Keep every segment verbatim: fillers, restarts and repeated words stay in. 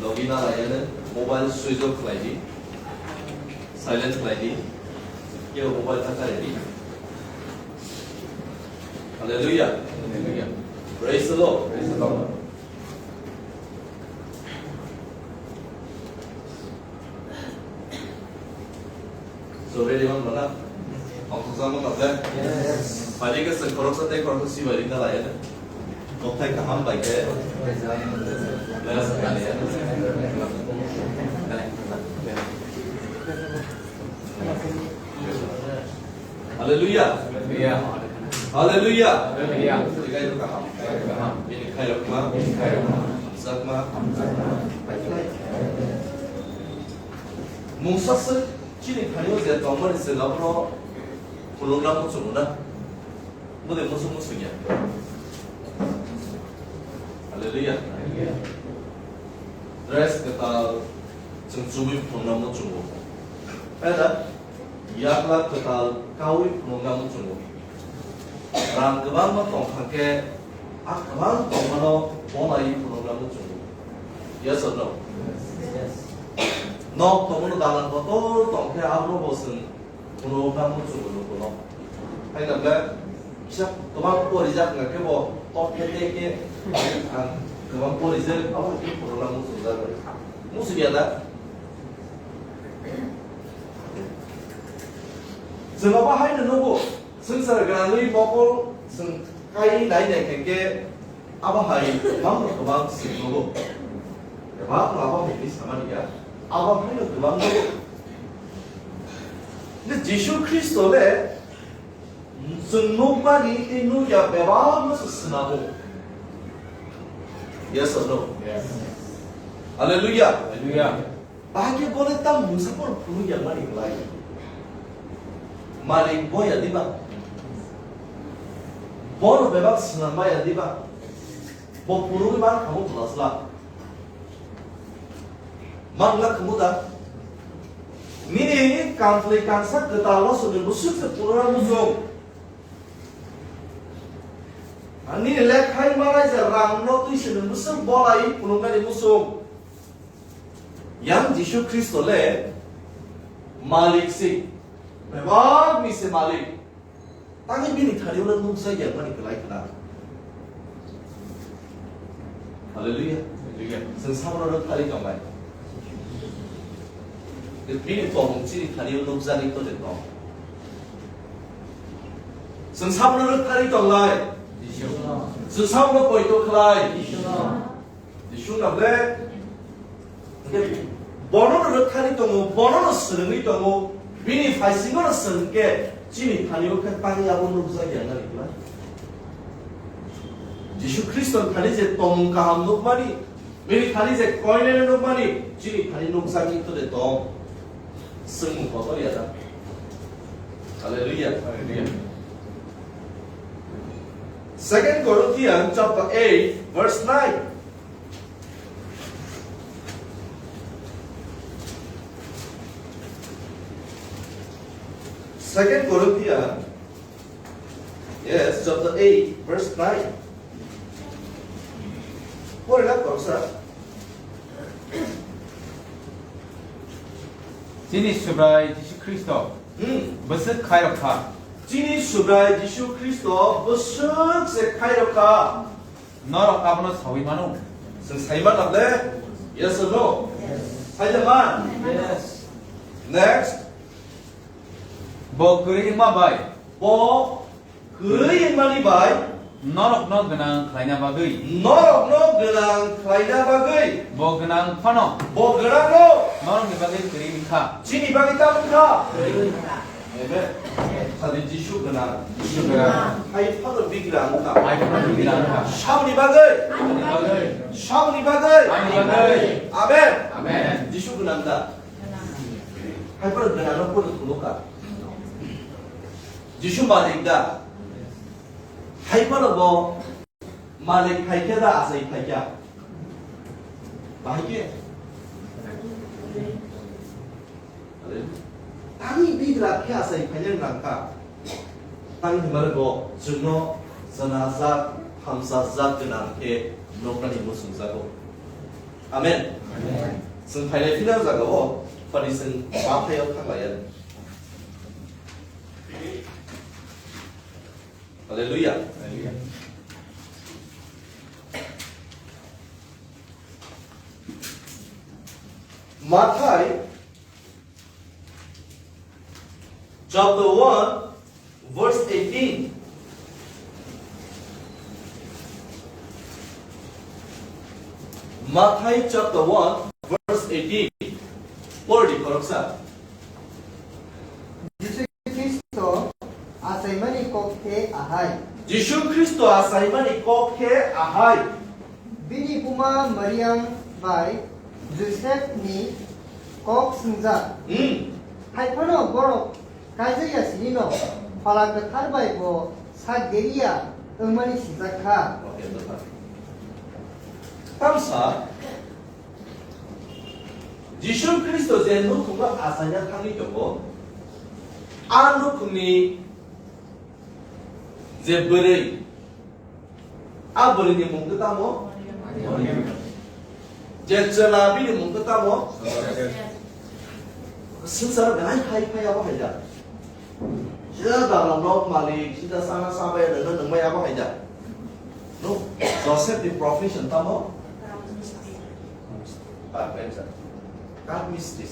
Logi na laiyano mobile switch off khlai di, silent khlai di, kebo mobile ta kari di. Hallelujah. Hallelujah. Praise the Lord. Praise the Lord. So, ready man mana? Ang tu sama tak deh? Yes. Balik ke sekorok sa teh korok si balik na laiyano. Mokthai kaham bai khe. Bless ka laiyano. Hallelujah. Hallelujah. Hallelujah. Hallelujah. Tiga itu kaham. Kaham. Ini khairok ma. Ini khairok ma. Hamsak ma. Hamsak ma. Mungsa se chini thani o je tongmani se labono khulumna muchungo na. Mode musu musu ya. Hallelujah. Dress kwtal chwng chubui phunukna muchungo. Peda yakla kwtal kaui phunukna muchungo. Rang kwbangma tong thang khe a kwbang tongmano bonai phunukna muchungo. Yes or no? Yes. Nok tongmano dalan kotor tong khe abono bo chwng Phunukna muchungo nukuno. Hai na bla kisa kwbang porijak na kebo tok khe tei khe ang kwbang porijak abo khe phunukna muchungjak. Muchungya da? Chwng abo hai no nugo, swngchar gwnangwi mokol chwng kai nai nai khe khe Abo hai kwbangno kwbang swngnogo. Eba abo hai hinwi samani ya. Abo haino kwbang nogo. Le Jisu Khristo le chwng nukmani tei nukya bebakno se swnamo. Yes or no? Yes. Hallelujah. Hallelujah. Bahai khe bo le tamo mungsa phano phunuk ya mani klai. Malik bo ya diba? Bono bebak swnam ma ya diba? Bo phunugwi man khamu bwla sla. Man wngla khamu da? Nini kanthli kansa kwtal no swnwi bwswk se phunukna muchung. Nini lekhai malai je rang no twi swnwi bwswk bolai phunuknani muchung. Yang Jisu Khristo le Malik se, bebak ni se Malik. Tangwi bini thani ulo nukjak ya mani kwlai khna. Hallelujah. Hallelujah. Chwng sabono rwk thari tongnai. Bini tongmung chini thani ulo nukjagwi tong de tong. Chwng sabono rwk thari tongnai. Chwng sabono poito khlai. Jisu na ble. Bono no rwkthani tongo, bono no swrwngwi tongo, bini phaisingo no swrwng khe chini thani o khe tangwi abo nukjak ya nani kla. Jisu Khristo ni thani je tongmung kaham nukmani, bini thani je koinene nukmani, chini thani nukjagwi to de tong. Swngmung kotor ya da. Hallelujah. Hallelujah. Second Corinthians chapter eight, verse nine. Second Corinthians, yes, chapter eight, verse nine. Pore na, korsa. Chini Subrai Jisu Khristo, hmm, bwswk khairok kha. Chini Subrai Jisu Khristo bwswk se khairok kha. Norok abono saui mano? Chwng sai mano le? Yes or no? Yes. Sai da man? Yes. Next. Bo kwrwi wngma bai. Bo kwrwi wngmani bai. Norokno gwnang khlaina bagwi. Norokno gwnang khlaina bagwi. Bo gwnang phano. Bo gwnangno. Norokni bagwi kwrwi wngkha. Chini bagwi ta wngkha. Kwrwi wngkha. Amen. Sadi Jisu gwnang. Jisu gwnang. Hai phano bigra wngkha. Hai phano bigra wngkha. Saboni bagwi. Ani bagwi. Saboni bagwi. Ani bagwi. Amen. Amen. Jisu gwnang da? Hai phano gwnangno poito khulukha. Jisu malik da? Hai phano bo malik phaikha da, achai phaikha? Bahai khe? Tani bigra khe achai phaina nangkha. Tani hwnba bo chwngno chwna jak, thamsa jak gwnang khe noknani muchungjago. Amen. Chwng phainai phino jaga o, phani chwng Mathai o thang lai ya. Hallelujah. Mathai chapter one, verse eighteen. Mathai chapter one, verse eighteen. Pori di khoroksa. Jisu Khristo achaimani kok khe ahai. Jisu Khristo achaimani kok khe ahai. Bini buma Mariam bai Joseph ni kok swngjak. Hmm. Haiphano borok kaijak ya sini no, Phola Kwthar bai bo sak geriya wngmani sijak kha. Okay, kwthar. Tamsa, Jisu Khristo je nukhungo achaina thangwi tongo, a nukhungni je bwrwi, a bwrwini mung khe tamo? Je chwla bini mung khe tamo? Swngcharo belai hai phai abo hai da. Sida dalal nok malik, sida sana sabai nangno nangmai abo hai da. No, Joseph ni profession tamo? Carpenter. Kat mistri.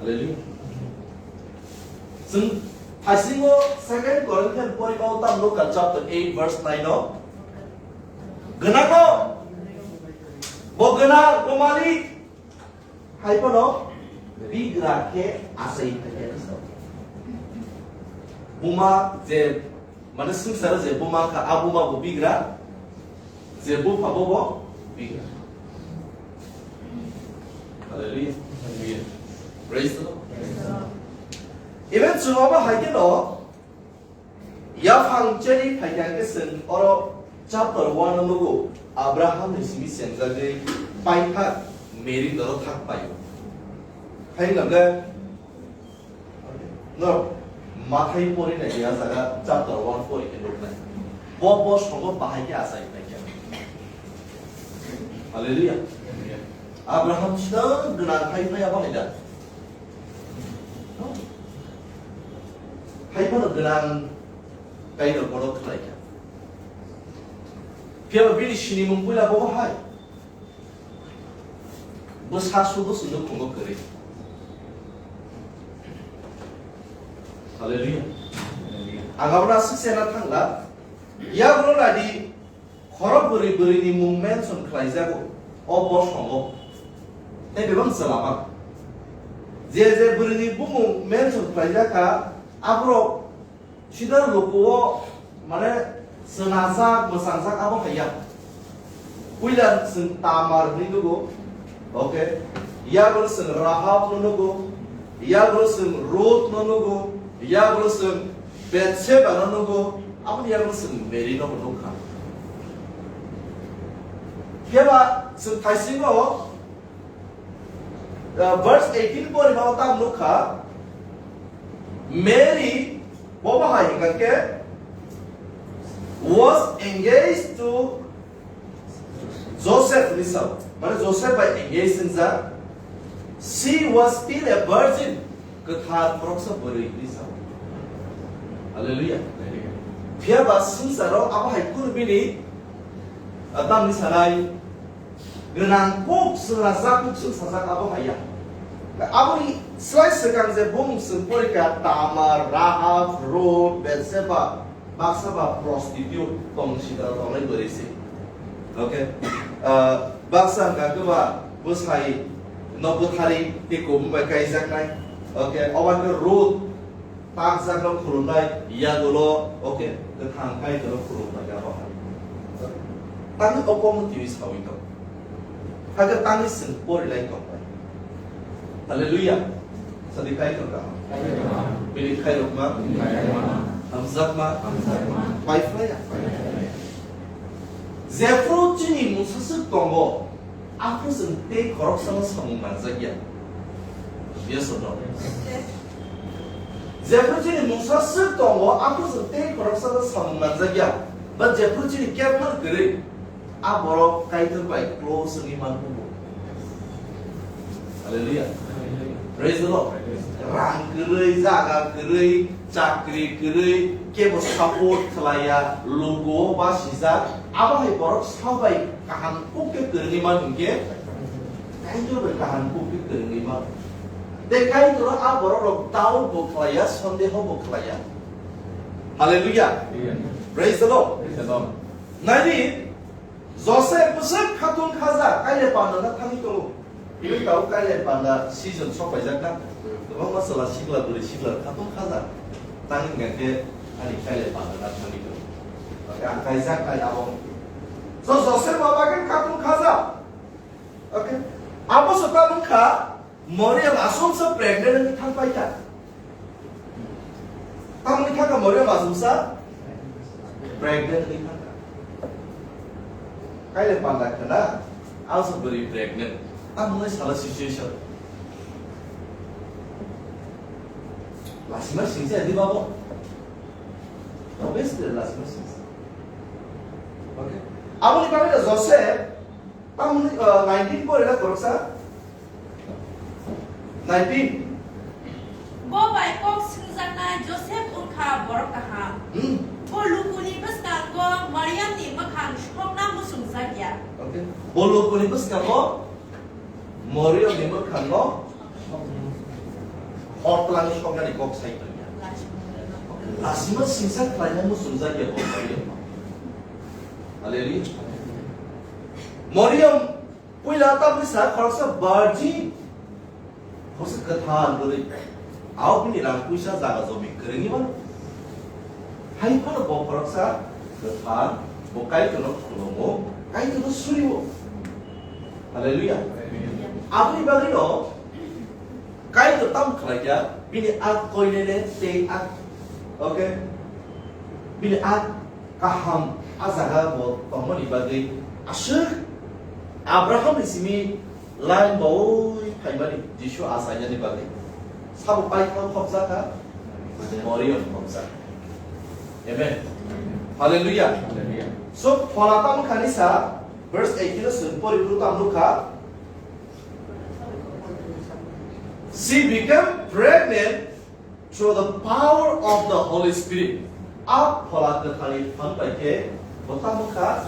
Hallelujah. Chwng thaisingo Second Corinthian porima o tam nukha chapter eight verse nine o. Gwnang no? Bo gwnang, bo malik. Hai phano bigra khe achai khe buma je, mane swngcharo je buma kha, a buma bo bigra, je bupha bo bo bigra. Hallelujah. Hallelujah. Praise the Lord. Even chwng obo hai khe no, yaphang cheri phaikha khe chwng oro chapter one o nugo, Abraham ni simi chengjagwi paithak Mary doro thak paio. Hai lage no Mathai pori nai ya jaga chapter one pori khe nuknai. Bo bo songo bahai khe achai phaikha. Hallelujah. Abraham sida gwnang khai phai abo hai da. Hai phano gwnang kaino bono khlai kha. Phiya ba bini sinimung puila bo hai. Bo sa sugo sundo khungo kwrwi. Hallelujah. Ang abo na sise na thangla. Ya bro ladi. Khorok bwrwi bwrwini mung mention khlaijago o bosongo. Tei bebak chwla ba. Je je bwrwini bumung mention khlaijak kha, aborok sida lukuo mane swnajak, mwchangjak abo hai ya. Puila chwng Tamar hwnwi nugo. Okay. Yago chwng Rahab no nugo, yago chwng Ruth no nugo, yago chwng Bethseba no nugo, aboni yago chwng Mary no bo nukha. Phiya ba chwng thaisingo, uh, verse eighteen pori ma tam nukha, Mary bo bahai hingka khe was engaged to Joseph ni sao, mane Joseph bai engage wngjak. She was still a virgin, kwthar khoroksa bwrwi ni sao. Hallelujah. Phiya ba swngcharo abo hai kunu bini, ah, tamni sanai gwnang kuk swngchajak, kuk swngsajak abo hai ya. Aboni slai swkang je bumung swng porikha Tamar, Rahab, Ruth, Bethseba. Baksa ba prostitute tong sida tongnai bwrwi se. Okay. Ah, baksa hwnkha khe ba bwsai no bwthari tei kubun bai kaijaknai. Okay. Obo hwnkhe Ruth takjak no khulumnai yagulo. Okay. Kwthang Kaitor no khulumnai abo hai. Tangwi obo no twiwi sawi tong. Hakhe tangwi chwng porilai tongbai. Hallelujah. Sadi Kaitor kaham. Bini khairokma. Hamjakma. Paiphlaiya. Jephru chini mungsa swk tongo, aphru chwng tei khoroksano samung manjakya. Yes or no? Jephru chini mungsa swk tongo, aphru chwng tei khoroksano samung manjakya. Ba jephru chini careful kwrwi, A borok Kaitor bai close wngwi man kubu. Hallelujah. Praise the Lord. Rang kwrwi, jaga kwrwi, chakri kwrwi, kebo support khlaiya, logo ba sijak, abo hai borok sabai kaham kuk khe kwrwngwi man hwnkhe, Kaitor bai kaham kuk khe kwrwngwi man. Tei Kaitor a borok rok doubt bo khlaiya, sondeho bo khlaiya. Hallelujah. Amen. Praise the Lord. Praise the Lord. Naidi, Joseph bwswk khatung khaja, kaile panda na thangwi tongo. Tini tabuk kaile panda season sok paijak na. Kwbangma chwla sikla bwrwi sikla khatung khaja. Tangwi hwnkhe ani kaile panda na thangwi tongo. Okay, ang kaijak nai abo. So Joseph baba khe khatung khaja. Okay. Abo se ta wngkha Mariam aswk se pregnant wngwi thang paikha. Tamoni thangkha Mariam aswk se pregnant wngwi thangkha. Kaile panda khna, ang se bwrwi pregnant. Tamoni sala situation. Lasima singsa di babo. Obviously lasima singsa. Okay. Aboni bagwi da Joseph Tamoni, uh, nineteen pore na khoroksa? Nineteen. Bo bai kok swngjaknai Joseph wngkha borok kaham. Hmm. Bo lukuni bwskango Mariamni mwkhang sokna muchungjak ya. Okay. Bo lukuni bwskango Mariamni mwkhangno hor twlangwi soknani kok sai tongya. Lasima singsa khlaina muchungjak ya bo Mariam. Hallelujah. Mariam Puila tamni sa khoroksa virgin, khoroksa kwthar bwrwi. Ao bini rang puisa jaga jomi kwrwngwi mano. Hai phano bo khoroksa kwthar, bo Kaitorno khulumo, Kaitorno surio. Hallelujah. Aboni bagwino Kaitor tamo khlaikha, bini ak koinene tei ak, okay? Bini ak kaham a jaga bo tongmani bagwi aswk Abrahamni simi line baui phaimani Jisu achainani bagwi. Sabo paithak khopjakha, Mariam khopjakha. Amen. Hallelujah. Hallelujah. So, phola tamo khani sa, verse eighteen o chwng pori phuru tamo nukha. She became pregnant through the power of the Holy Spirit. A phola kwtharni phan bai khe bo tamo kha?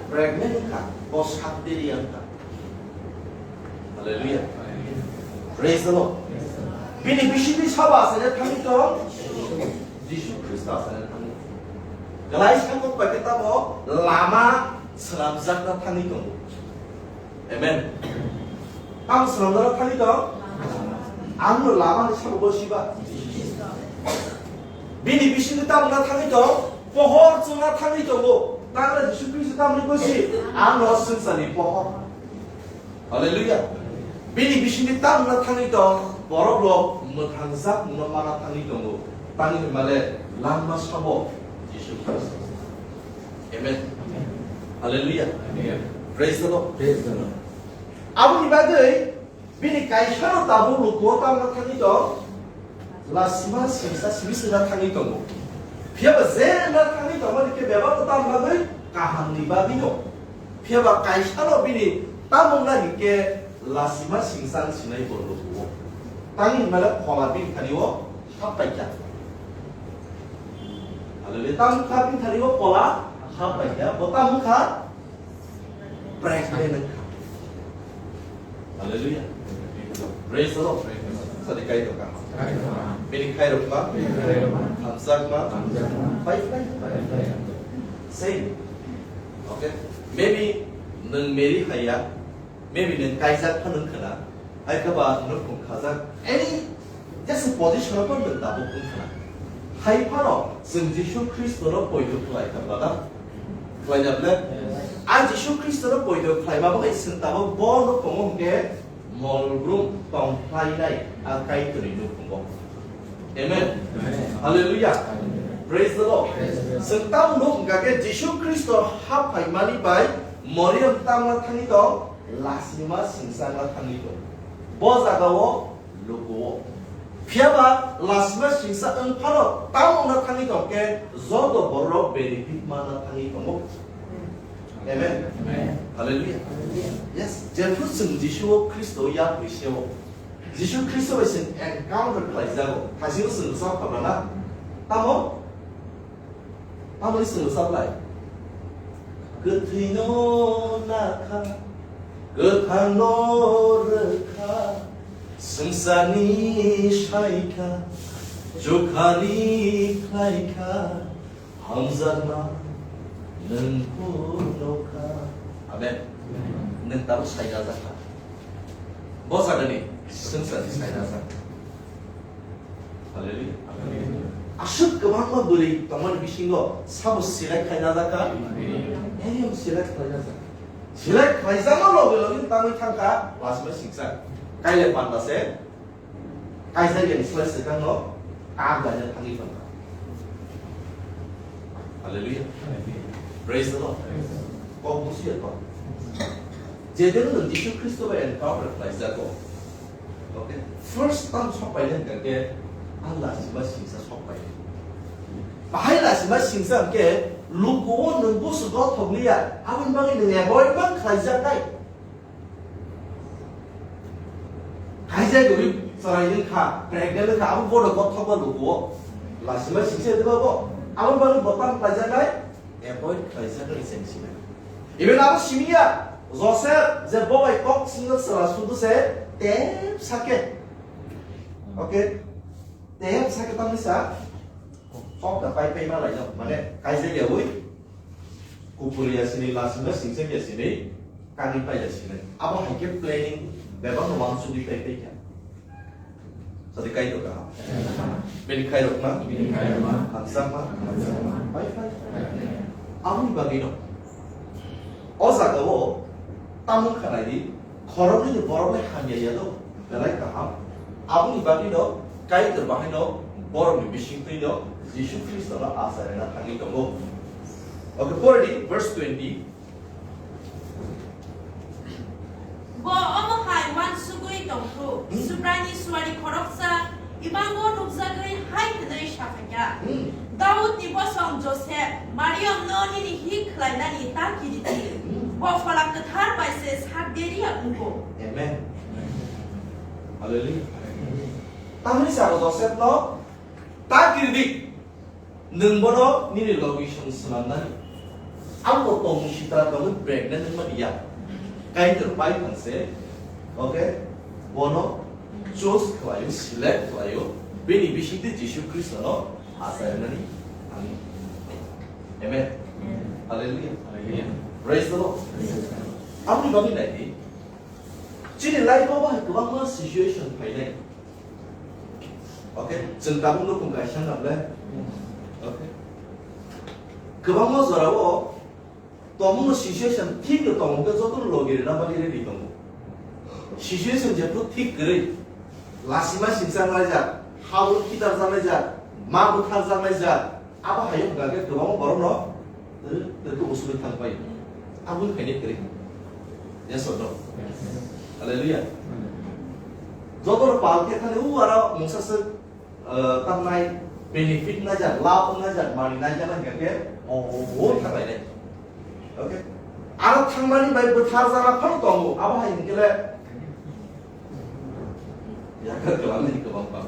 Pregnant kha, bo sakderi wngkha. Hallelujah. Praise the Lord. Bini bisingtwi sabo achaina thangwi tong? Jisu Khristo achaina thangwi. Galai sakok bai khe tamo lama swnamjakna thangwi tongo. Amen. Tamo swnamjak thangwi tong? Ang no lama ni sabo bo siba. Bini bisingtwi tamo na thangwi tong? Pohor chwngna thangwi tongo. Tangra Jisu Khristo tamo ni bosi? Ang no swngcharni pohor. Hallelujah. Bini bisingtwi tamo na thangwi tong? Borok rok mwthangjak mungno mana thangwi tongo. Tangwi hwnmale lama sabo Jisu Khristo. Amen. Hallelujah. Amen. Praise the Lord. Praise the Lord. Aboni bagwi bini kaisano tabuk lukuo tangna thangwi tong, lasima singsa simi sina thangwi tongo. Phiyaba je na thangwi tongmani khe bebak tam bagwi kahamni bagwino. Phiyaba kaisano bini tamung na hinkhe lasima singsa sinai bo lukuo. Tangwi hwnmale phola bini thani o hap paikha. Hallelujah. Tam kha bini thani o phola hap paikha. Bo tam kha Pregnant wngkha. Hallelujah. Praise the Lord. Sadi Kaitor kaham. Bini khairokma. Hamjakma. Pai pai. Same. Okay. Maybe nwng Mary haiya. Maybe nwng kaijak phano wngkha na. Hai khe ba nukhung khajak any just position o phan nwng tabuk wngkha na. Hai phano chwng Jisu Khristo no poito khlai kha, brother. Khlai na ble? A Jisu Khristo no poito khlai ma bagwi chwng tabuk bo nukhungo hwnkhe mol brum tong khlai nai a Kaitorni nukhungo. Amen. Amen. Hallelujah. Amen. Praise the Lord. Praise the Lord. Chwng tamo nuk hwnkha khe Jisu Khristo hap phaimani bai Mariam tangna thangwi tong, lasima singsa wngna thangwi tong. Bo jagao lukuo. Phiyaba lasima singsa wng phano tamo wngna thangwi tong khe joto borok benefit manna thangwi tongo. Amen. Amen. Hallelujah. Hallelujah. Yes. Jephru chwng Jisu o Khristo o yapri se o. Jisu Khristo bai chwng encounter khlai jago. Thasi o chwng chok khabra na. Tamo? Tamo ni chwng chok lai. Kwthwi no nakha. Kwthang no rwkha. Swngcharni saikha. Chukhani khlaikha. Hamjakma nwng phunukha. Amen. Nwng tabuk saina jakha. Bo jagani swngcharni saina jakha. Hallelujah. Aswk kwbangma bwrwi tongmani bisingo sabo select khaina jakha. Amen. Select khaina jakha. Select khaijama loge loge tangwi thangkha lasima singsa. Kaile panda se. Kaisa yang selai sekang no, tak banyak tangi bangka. Hallelujah. Praise the Lord. Kok busi ya kok. Jadi lu Jisu Kristo ba encounter khlai jago. Okay. First time sok pai yang kake, Allah siba singsa sok pai. Bahai lah siba singsa ke, lu ko nunggu segot thok liya, abang bagi nengya boy bang khlai jakai. Kaisa guri chwrai wng kha, pregnant wng kha, abo bodo kothok ba lugo. Lasima singsa de babo. Abo bani botam khlaijaknai, avoid khlaijaknai sengsinai. Even abo simiya, Joseph je bobai kok singno sala sudu se, tep sake. Okay? Tep sake tamni sa, kok da pai pai ma lai no, mane kaisa ya ui. Kupuri ya sini, lasima singsa ya sini, kani pai ya sini. Abo hai khe planning bebak no wansugwi pai pai kha. Sadi kai to ka. Bini kai rok ma? Bini kai rok ma? Hamsa ma? Hamsa ma? Pai pai. Aboni bagwi no. O jaga o tamung khanai di, khoroknwi ni borok ni hamya ya do, belai kaham. Aboni bagwi no Kaitor bahai no borok ni bisingtwi no Jisu Khristo no achai rwna thangwi tongo. Okay, pore di verse twenty. Bo omo hai uansugwi tongphru, Subraini suari khoroksa imango nukjagwi hai hwnwi saphaikha, Hmm. Daudni bosong Josep, Mariamno nini hi khlainani ta kiri di. Hmm. Bo Phola Kwthar bai se sak deriya wngo. Amen. Hallelujah. Tamni sabo Josepno ta kiri di. Nwng bono nini logi song swnamnani. Abo tongmung sitra tongwi pregnant wngmani ya. Kaitor pai thangse, okay? Bono choose khlaio, select khlaio. Bini bisingtwi Jisu Khristono achairnani thangwi. Amen. Hallelujah. Hallelujah. Praise the Lord. Praise the Lord. Aboni bagwi naidi. Chini life o bahai kwbangma situation phainai. Okay, chwng tabuk nukhung kaisa wngkha ble. Okay. Kwbangma jorao tongmungno situation thik no tongo, hwnkhe jotono logi rwna bagwi ready tongo. Situation jephru thik kwrwi, lasima singsa wnglaijak, ha-o khitarjaknai jak, ma bwtharjaknai jak, abo hai wngkha khe kwbangma borokno, eh, tei khe usugwi thang pai. Aboni khaina kwrwi. Yes or no? Hallelujah. Jotono pal khe thani u aro mungsa swk, eh, tamnai benefit naijak, lab naijak, mari naijak na hwnkha khe, o, o, o, thaklainai. Okay? Aro thangmani bai bwthar jana phano tongo, abo hai hwnkhe le Yakar kwlangni kwbang bang.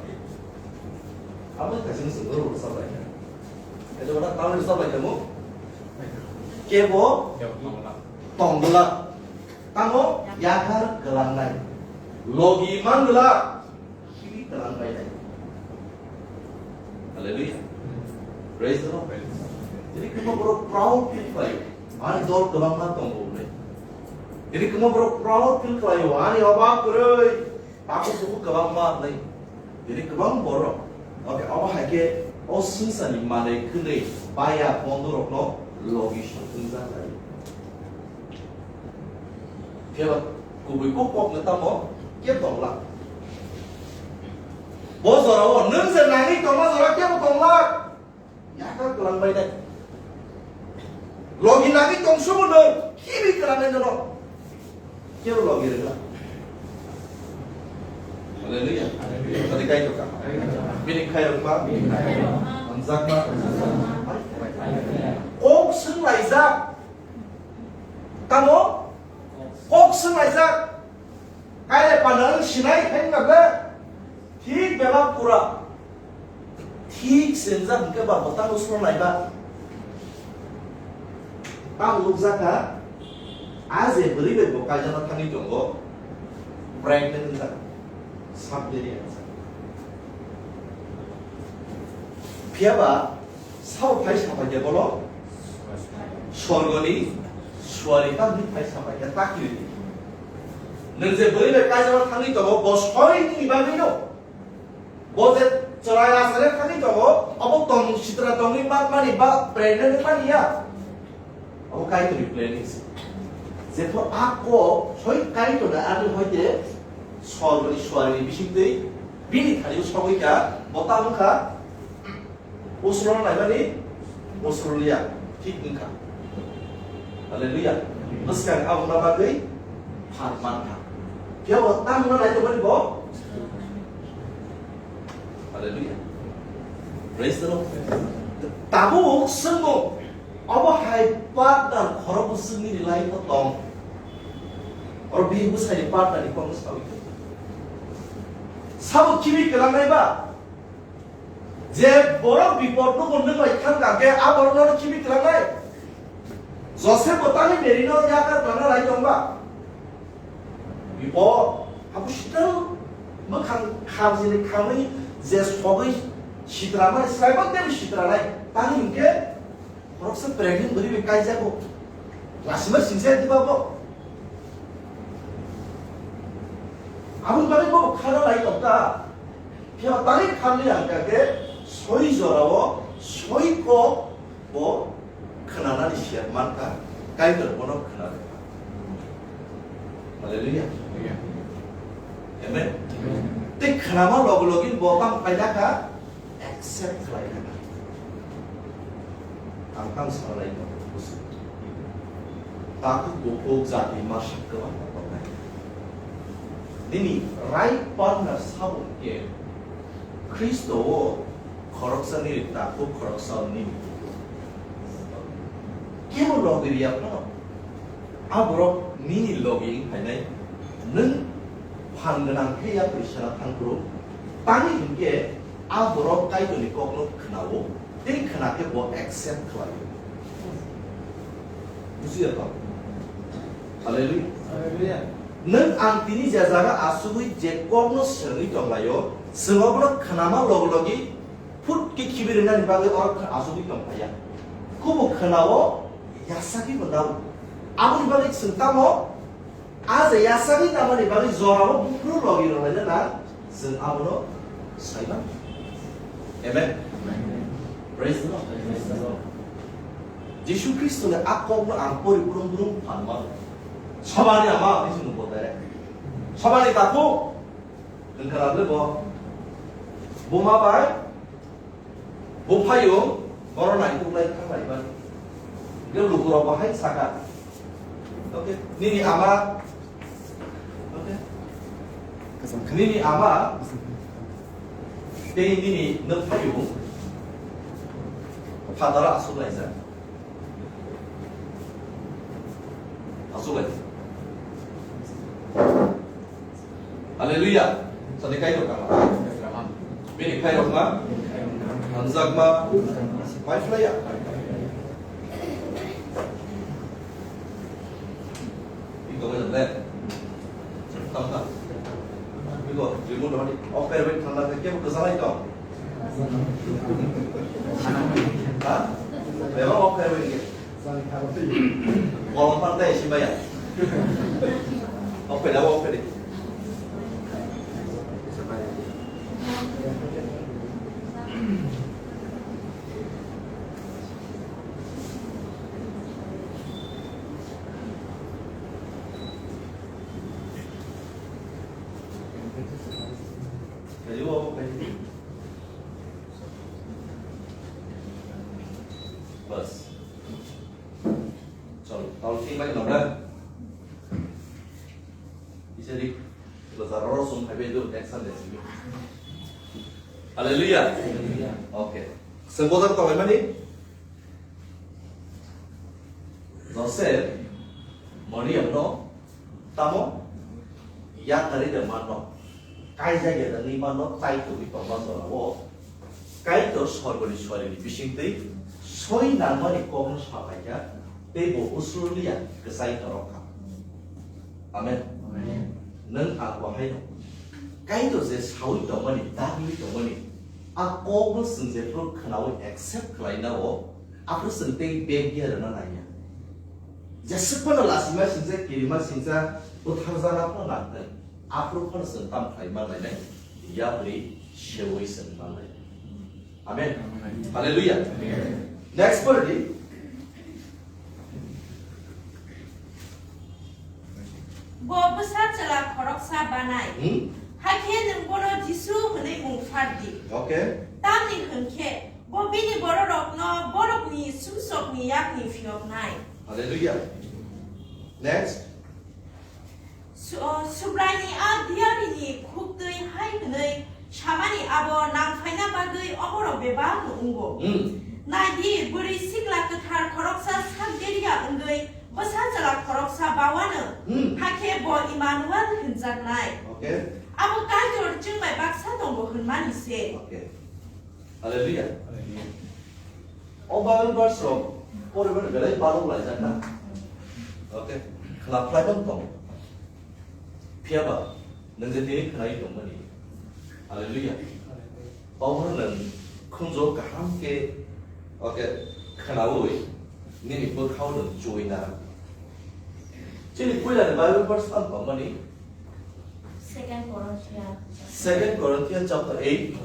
Abo kaisa swngcharno rwchap lai kha. Ede wada tamo rwchap lai kha mo? Kebo tong glak. Tamo yakar kwlangnai. Logi man glak. Khibi kwlang bai nai. Hallelujah. Praise the Lord. Jadi kwbangma borok proud feel khlaio. Ani dol kwbangma tongo hwnwi. Jadi kwbangma borok proud feel khlaio. Ani oba kwrwi. Takhuk bukhuk kwbangma hwnwi. Jadi kwbang borok. Okay, obo hai khe o swngcharni manwi khwnwi baya bondorokno logi songthwngjak lai. Phiya ba kubui kok kokno tamo kebo tongla. Bo jorao nwng je nangwi tongma jora kebo tongla. Yakar kwlang bai nai. Logi nangwi tongsumo nwng, khibi kwlangnai nono. Kebo logi rwla. Hallelujah. Tadi kai to ka. Bini khai rok ma. Hamjak ma. Kok swng laijak. Tamo kok swng laijak. Kaile panda wng sinai hai wngkha khe thik bebak pura. Thik se wngjak hwnkhe ba bo tamo swrwng laiba. Tamo nukjak kha, a je bwrwi bai bo kaijakna thangwi tongo, pregnant wngjak, sub delivery wngjak. Phiya ba sabo phai sapai khe bono sorgoni suari tamni phai sapai khe ta kiri. Nwng je bwrwi bai kaijakna thangwi tongo, bo soi nini bagwino. Bo je chwrai asare thangwi tongo, obo tong sitra tongwi ma-, mani ba pregnant wngmani ya. Obo Kaitorni planning se. Jepho a kok soi Kaitorni ani hoite sorgoni suarini bisingtwi bini thani sogwi kha, bo ta wngkha. Usrol naimani usrol ya, thik wngkha. Haleluya. Bwskang aboni bagwi phan mankha. Phiya bo tamo nai tongmani bo. Haleluya. Praise the Lord. Tabuk swngo, obo hai partner khorok bwswk nini life o tong. Oro bini bwsai ni partner ni kokno sawi. Sabo khibi kwlangnai ba? Je borok bipod nugo nwng bai thang kha khe, a borok no khibi kwlangnai. Joseph bo tani Mary no yakar kwlangna lai tong ba? Bipod, abo sital mwkhang khamjini khamwi je sogwi sitra mani swraibo tei sitra nai. Tani hinkhe Khoroksa pregnant bwrwi bai kaijago. Lasima singsa diba bo. Aboni bagwi bo khana lai tongkha. Phiya tari khamni ang kha khe soi jorao soi kok bo khwnanani siya mankha. Kaitor bono khwnarwkha. Hallelujah. Amen. Tei khwnama logi logi bo tamo khaida kha. Accept khlai kha. Ang tang sanai no busu. Takhuk bukhuk jati masa kwbang tongnai. Nini right partner sabo khe Khristo o khoroksa nini takhuk khoroksa o nini. Kebo logi riya phano. A borok nini logi wng phainai, nwng phan gwnang khe yapri sana thang phuru, tani hinkhe a borok Kaitorni kokno khwnao, tei khwna khe bo accept khlaio. Bujiya to? Hallelujah. Hallelujah. Nwng ang tini je jaga asugwi je kokno swrwngwi tonglaio, chwng obono khwnama logi logi Phut khe khibi rwnani bagwi oro kha-, asugwi tong phaiya. Kubuk khwnao yasagwi bo nao. Aboni bagwi chwng tamo, a je yasagwi namani bagwi jorao buphuru logi rwlaina na, chwng abono saiman. Amen. Praise the Lord. Jisu Khristo ni a kokno ang pori brung brung phan mano. Sobani ama, Jisu ni bo direct. Sobani takhuk. Wngkha na bo? Buma bai buphaiyung borok naituk lai thang lai mani. Hwnkhe lukurok bo hai saka. Okay, nini ama. Okay. Nini ama. Tei nini nwkhaiyung. Phataro aswk laijak. Aswk lai. Hallelujah. Sadi Kaitor kama. Bini khairokma. Hamjakma. Paiphlaiya. Iko mai le. Tam tam. Iko, remote hadi. Off kaiwi thangna khe kebo kwchalai tong. Ha? Bebak off kaiwi khe. Kolom phan tei simaya. Off kaiwi, off kaiwi. Bas. Chalo, tahu sih lagi nabla. Bisa di, lo taruh sum hai bedo, next Sunday sih. Haleluya. Oke. Sengkotar tahu mana? Joseph, Mariam no tamo yakarwi de mano, kaijak ya nangwi mano, tai tongwi tongma jorao Kaitor sorgoni suarini bisingtwi soi nangmani kokno sapaikha, tei bo usul liya kwchai torokha. Amen. Amen. Nwng ang bo haino Kaitor je saui tongmani, dagwi tongmani, a kokno chwng jephru khnaui accept khlainao, aphuru chwng tei bag ya rwna nangya. Jeswk phano lasima singsa, kirima singsa, butharjana phano nangthai. Aphuru phano chwng tamo khlai manlainai, yapri seui chwng manlainai. Amen. Amen. Hallelujah. Amen. Next pore di. Bo bwsa chwla khoroksa banai. Hmm? Hakhe nwng bono Jisu hwnwi mung phar di. Okay. Tamni hwn khe bo bini bororokno borokni sumsokni yakni phiyoknai. Hallelujah. Next. Su-, o, Subraini a diyarini khuktwi hai hwnwi samani abo nang phaina bagwi oborok bebakno wngo. Hmm. Nai di, bwrwi sikla kwthar khoroksa sak deriya wngwi bwsa chwla khoroksa bawano, Hmm. hakhe bo Immanuel hwnjaknai. Okay. Abo Kaitor chwng bai baksa tongo hwnmani se. Okay. Hallelujah. Hallelujah. O Bible verse rok poribar belai balok laijak na. Okay. Khna phlai bang tong. Phiya ba, nwng je tini khnai tongmani. Hallelujah. Hallelujah. Obo nwng khunjo kaham khe, okay, khnaui nini bwkhao nwng chuina. Chini puila ni Bible verse tang tongmani. Second Corinthians. Second Corinthians chapter eight.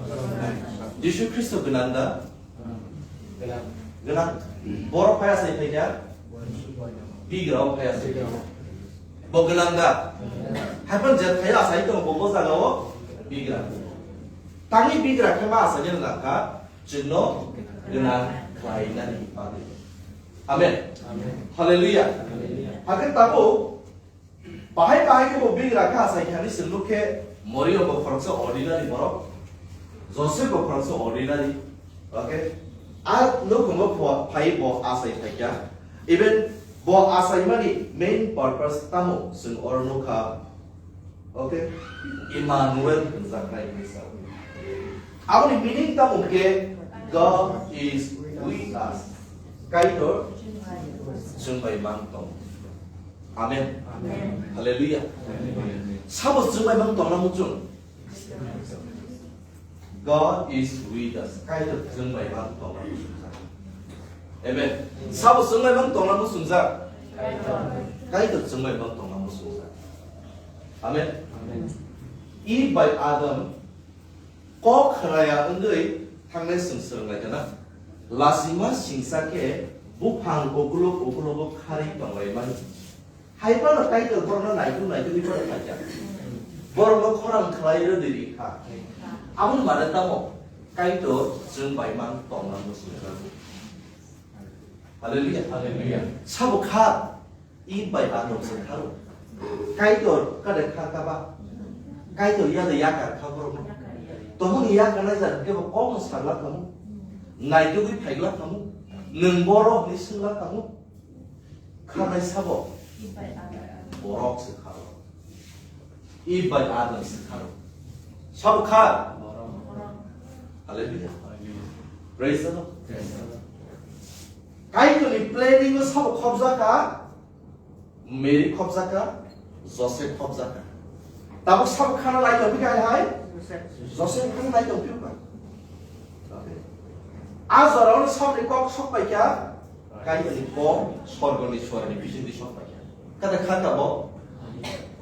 Jisu Khristo gwnang da? Gwnang. Gwnang. Borok phai asai phaikha? Bigra o phai asai. Bo gwnang da? Haikhe je phai asai tongo bo, bo jaga o bigra. Tangwi bigra khe ma asai ni gwnang kha, chwngno gwnang khlainani bagwi. Amen. Amen. Hallelujah. Hallelujah. Hakhe tabuk Bahai bahai khe bo bigra kha asai khe, ani se nuk khe Morio bo khoroksa ordinary borok, Joseph bo khoroksa ordinary, okay? A nukhungo pho-, phai bo asai phaikha. Even bo asai mani main purpose tamo chwng oro nukha, okay? Immanuel hwnjaknai hinwi sao. Aboni meaning tamo khe God is with us. Kaitor chwng bai mang tong. Amen. Amen. Hallelujah. Amen. Sabo chwng bai mang tongna muchung. God is with us. Kaitor chwng bai mang tongna muchung. Amen. Sabo chwng bai mang tongna muchung jak. Kaitor chwng bai mang tongna muchung jak. Amen. Amen. Eve bai Adam kok khnaya wngwi thangnai chwng swrwng lai kana. Lasima singsa khe buphang ukuluk ukulogo kharwi tonglaimani. Hai phano Kaitor borokno naituk naitugwi phano phaikha. Borokno khorang khlai rwdi rikha. Aboni mane tamo Kaitor chwng bai mang tongna muchungjago. Hallelujah. Hallelujah. Sabo kha. Eve bai Adam se kharo. Kaitor kada kha kaba. Kaitor yada yakar kha borok. Tomoni yakar na jar kebo kok no sagla kamu. Naitugwi phaigla kamu. Nwng borok ni singla kamu. Khanai sabo. Borok se kharo. Eve bai Adam se kharo. Sabo kha. Hallelujah. Praise the Lord. Kaitor ni planning no sabo khobjaka. Mary khobjaka, Joseph khobjaka. Tabuk sabo khana lai tongphi kha hai? Joseph. Joseph khana lai tongphi kha. Okay. A jorao sabni kok sok pai kha, Kaitorni kok sorgoni suarni bisingtwi sok pai kha. Kada kha kabo?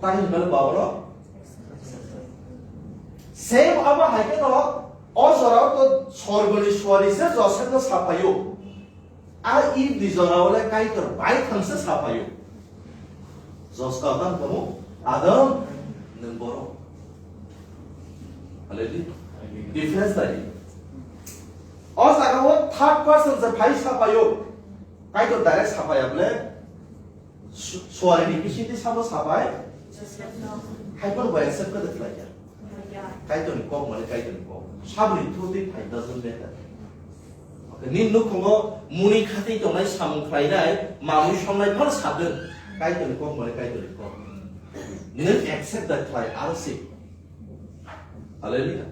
Tani hwnmano babono? Same abo hai khe no, o jorao to sorgoni suari se Joseph no sapaio. A Eve ni jora o le Kaitor bai thangsa sa phaio. Joska tang tamo, Adam, nwng borok. Hallelujah. Difference tadi. O jaga o third person se phai sa phaio. Kaitor direct sa phaiya bole, su-, suari ni bisingtwi samo sa phai. Hai phano bai accept khe de khlai ya. Kaitorni kok mane Kaitorni kok. Saboni through twi phai doesn't matter. Nini nukhungo muni khatwi tongnai, samung khlainai, mamui songnai phano sadwng. Kaitorni kok mane Kaitorni kok. Nwng accept da khlai aro se. Hallelujah.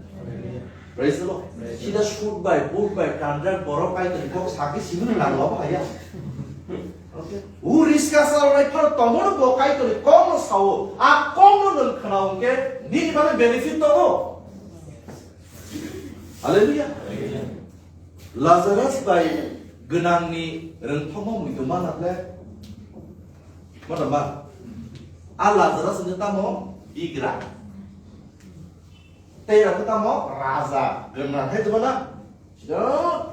Praise the Lord. Sida sut bai, but bai, tanjak borok Kaitorni kok sakhe simi nang labo haya. Okay. U riska sa rai phar tomono bo Kaitorni kok no sao. A kok no nwng khna hwnkhe nini bagwi benefit tongo. Hallelujah. Lazarus bai gwnangni rwngthoma muitu mana ble. Mata ma. A Lazarus ni tamo bigra. Tei rok tamo raja. Gwnang hai tamo na. Sida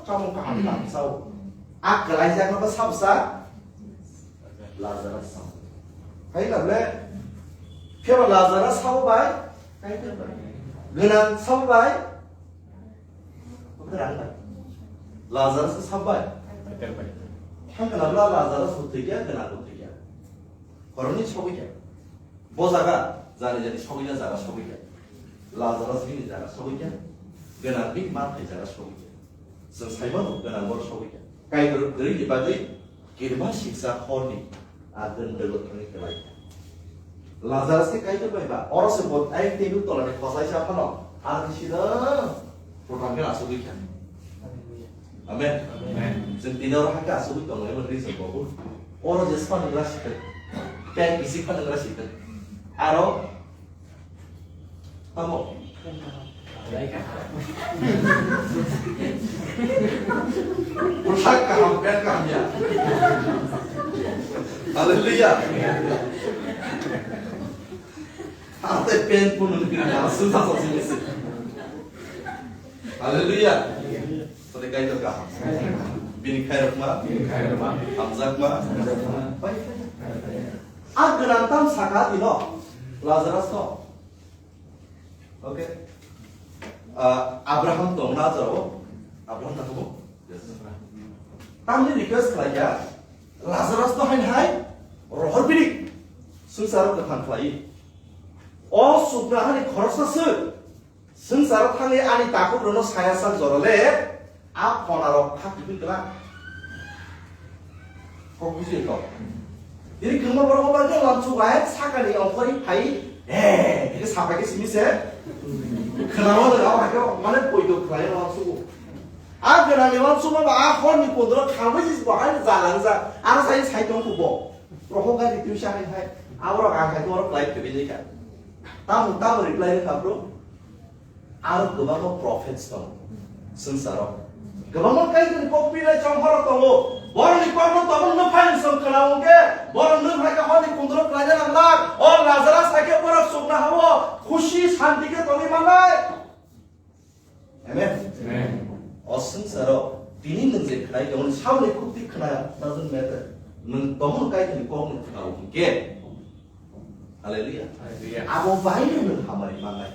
tamo kaham kaham sao. A kwlai jak no sabo sa. Lazarus sao. Hai na ble. Phiyaba Lazarus sao bai. Kai bai. Gwnang sao bai. Gwnang bai. Lazarus khe sab bai. Thang kana bla Lazarus bo thwi kya, gwnang bo thwi kya. Horoni sogwi kya. Bo jaga, jani jani sogwi na jaga sogwi kya. Lazarus bini jaga sogwi kya. Gwnang bini ma thai jaga sogwi kya. Chwng saimano gwnang bor sogwi kya. Kaitor kwrwini bagwi kirima siksa horni a gwndogo thangwi kwlai kha. Lazarus khe Kaitor bai ba, oro se bo ayang teibo tolani khosai sa phano, a khe sida program khe asugwi kha. Amen. Amen. Chwng tini oro hakhe asugwi tongo, ebo reason bo. Oro je spa nungra sitwk. Pant bisi kha nungra sitwk. Aro Tamo. Poshak kaham, pant kaham ya. Hallelujah. Ate pant pun nungkiri na, susa sa sini. Hallelujah. Tadi Kaitor kaham. Bini khairokma. Bini khairokma. Hamjakma. Hamjakma. Bai, bai. A gwnang tam saka dino Lazarus no. Okay. Ah, Abraham tong na jaro. Abraham na tong. Tamni request khlai ya. Lazarus no hain hai rohor bini. Sungsaro kwthang khlai. O sukra hani khoroksa suk. Swngcharo thangwi ani takhuk rwno saya sak jora le, a phona rok kha kiphil kwlak. Kok buji kok. Tini kwma borok ba je lamsu bai sakani ongkhorwi phai, eh, tini sapai khe simi se. Khwnao le rao hakhe mane poito khlai lamsu. A gwnani lamsu ba a horni pondro khamwi jis bo hai jalang ja. Aro sai sai tong kubo. Rohok gari twi sa hai hai. Aborok ang hai borok live khe bijai kha. Tamo tamo reply kha bro. Aro kwbangma prophets tongo swngcharo. Kwbangma Kaitorni kok pinai chonghorrok tongo. Borokni kokno tongmung no phaiyung song khna hwnkhe, borok nwng hai khe horni kundro khlaina nanglak. O Lazarus hai khe borok chukna ha-o khusi shanti khe tongwi mannai. Amen. Amen. O swngcharo tini nwng je khnai tongmani samani khukti khna doesn't matter. Nwng tongmung Kaitorni kokno khna hwnkhe. Hallelujah. Hallelujah. Abo baino nwng hamari mannai.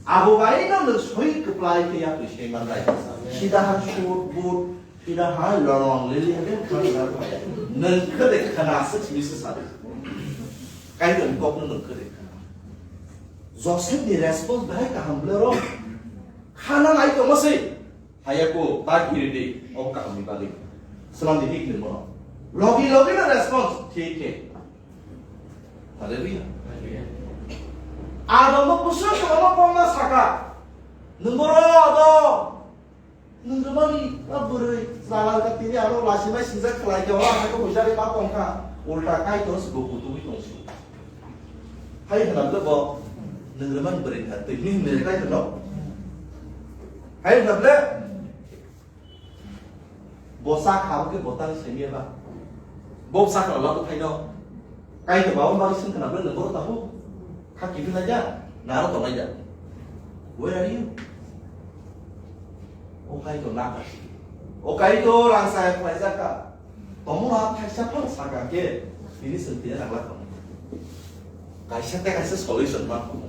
Abo baino nwng soi kwplai khe yapri se mannai. Amen. Sida ha sut but, sida ha lorong lili ha den khana na phaya. Nwng khade khana se simi se sadi. Kaitorni kokno nwng khade khana. Joseph ni response bahai kaham bwle ro. Khana nai tongma se. Haya ko ta kiri di, o kaham ni bagwi. Swnam di hik ni mo. Logi logi no response, thik khe. Hallelujah. Hallelujah. Ado mo kusuk ko mo kong na saka. Nwng boro ado. Nwng rwmani, a bwrwi, jala ka tini aro lasi mai sinjak khlai khe, o ha ko buja re ba kong kha. Ulta kai to se bo kutu wi tong si. Hai hwnna ble bo, nwng rwmani bwrwi kha, twi hwnwi hwnwi khlai hwno. Hai hwnna ble, bo sa kha, bo khe bo tang semiya ba. Bo sa kha, labo thaino. Kai to ba, bo ba sing khna ble, nwng bo ta hu. Kha kiphilnai ja, naro tongnai ja. Where are you? O kai to na ka. O kai to rang sa khlai ja ka. Tomo ha thaisa phano saka khe, tini chwng tini nangla tong. Kaisa tei kaisa solution ma tong.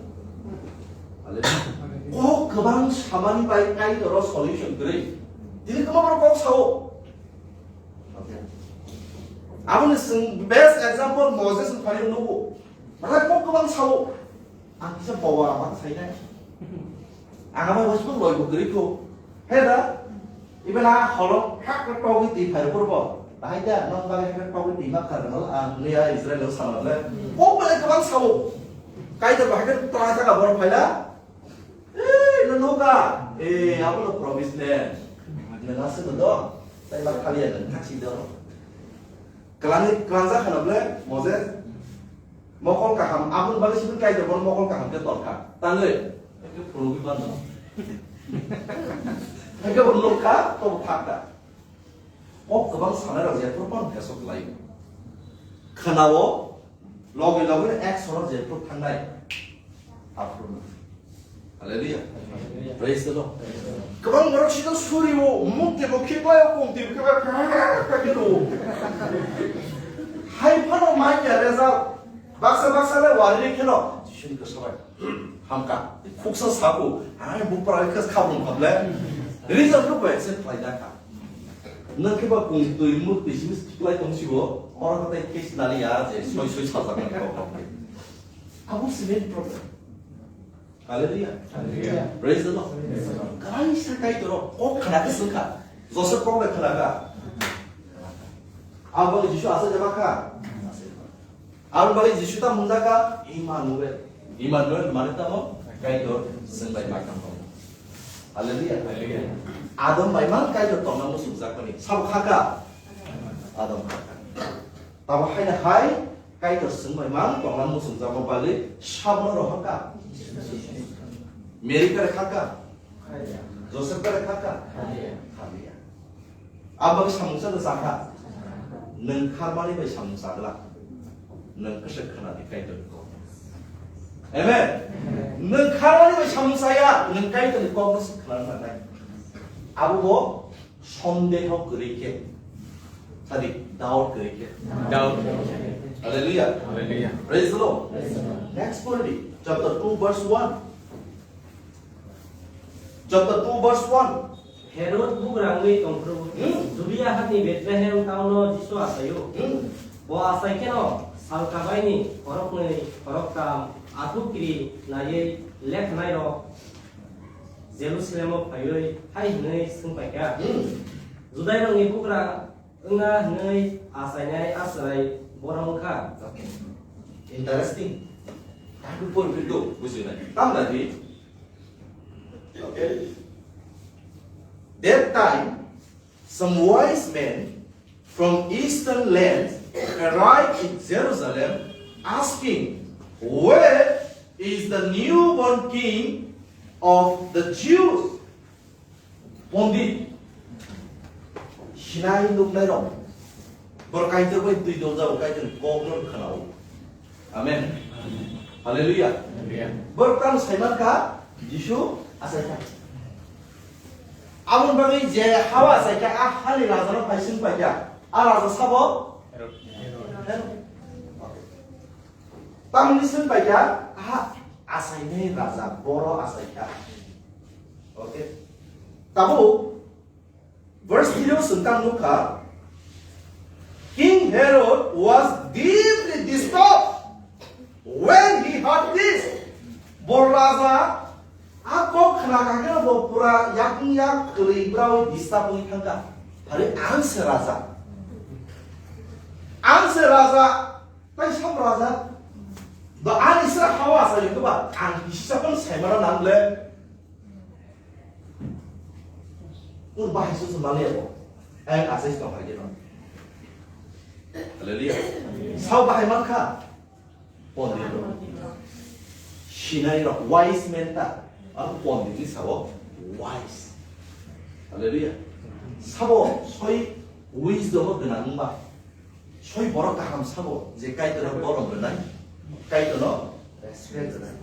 Hallelujah. Kok kwbang samani bai Kaitor o solution kwrwi. Tini kwbang borok kok sao. Aboni chwng best example Moses ni thani nugo. Belai kok kwbang sao. Ang kisa bawa ama sainai. Ang ama bosong loi bo kwrwi kho. He da? Ibe na holong thak thak togwi twi phai rw bo. Bahai da, nong bagwi haikhe kok wi twi ma kharnal ang nuya Israel o sama le. Kok belai kwbang sao. Kaitor bahai khe tla thaka borok phaila. Ei, no noka. Ei, abo no promise ne. Nang aswk no do. Tai ma khali ya nang khachi do. Kwlangwi, kwlangjak khana ble, Moses. Mokol kaham, aboni bagwi sibin Kaitor bono mokol kaham khe tongkha. Tangwi, ekhe phunugwi mano. Ekhe bo nukha, tobo phakta. Kok kwbang sanai rok jephru phano thesok lai. Khwnao, logi logi action rok jephru thangnai. Aphuru. Hallelujah. Hallelujah. Praise the Lord. Kwbang borok sino suri o, mukti bo khiklai o, kumti bo khiklai o, hai phano mai ya result. Baksa baksa le wari kheno, Jisuni kwsa bai. Hamka, khuksa saku, hai bupra khe khablong khablai. Result rok bai accept khlai da kha. Nang khe ba kumtwi mukti simi khiklai tong sibo, oro khatai case nani ya je soi soi sajak nang kok kok. Abo se main problem. Hallelujah. Hallelujah. Praise the Lord. Praise the Lord. Kaisa Kaitor o kok khna khe swngkha. Joseph kok le khna kha. Abo Jisu asa jaba kha. Abo bagwi Jisu ta munjaka Immanuel. Immanuel mane tamo Kaitor chwng bai maithang tongo. Hallelujah. Hallelujah. Adam bai man Kaitor tongna muchungjak mani. Sabo kha kha? Adam kha kha. Tamo haino hai Kaitor chwng bai mang tongna muchungjak bagwi sabono rohor kha. Mary kare kha kha? Joseph kare kha kha? Kha liya. Abo bagwi samung chano cha kha? Nwng kharmani bai samung cha glak. Nwng kwswk khna di Kaitor ni kok. Amen. Nwng kharmani bai samung cha ya, nwng Kaitor ni kok no se khna nangnai. Abo bo Sondeho kwrwi khe. Sadi, doubt kwrwi khe. Doubt. Hallelujah. Hallelujah. Praise the Lord. Praise the Lord. Next point, chapter two, verse one. Chapter two, verse one. Herod bugra wngwi tongphuru. Hmm. Judia hani Bethlehem town-o Jisu achaio. Hmm. Bo achai kheno sal kabaini khoroknwi khoroktham athukirir naiwi lekhnairok Jerusalem-o phaiwi hai hwnwi swngpaikha, hmm, Judairokni bugra wngna hwnwi achainai a chwrai bono wngkha. Okay. Interesting. Tangwi pori phirdo bujinai. Tamna di. Okay. That time, some wise men from eastern lands arrived in Jerusalem, asking, "Where is the newborn king of the Jews?" Pondit, sinai nuknai rok, bor Kaitor bai twi dol jao, Kaitor ni kok no khna o. Amen. Hallelujah. Hallelujah. Bor tamo saiman kha, Jisu achai kha. Aboni bagwi je hao achai kha, a hani raja no phai swng pai kha. A raja sabo? Herod. Herod. Tamni swng pai kha, a achainai raja, boro achai kha. Okay. Tabuk, verse three o swng tang nukha, King Herod was deeply disturbed when he heard this. Bo raja a kok khna kha khe bo pura yakung yak kwrwi brawi disturb wngwi thang kha. Phari ang se raja. Ang se raja, tai sam raja. Ba ani sra hawa sa yungkhe ba ang kisa pon saimano nang le. Ur bahai susu maliya bo. Ang asai tong hai dino. Hallelujah. Sao bahai man kha. Pondit rok. Sinai rok wise men ta. Ang pondit ni sao wise. Hallelujah. Sabo soi wisdom o gwnang ba. Soi borok kaham sabo je Kaitorno borom rwnai, Kaitorno respect rwnai.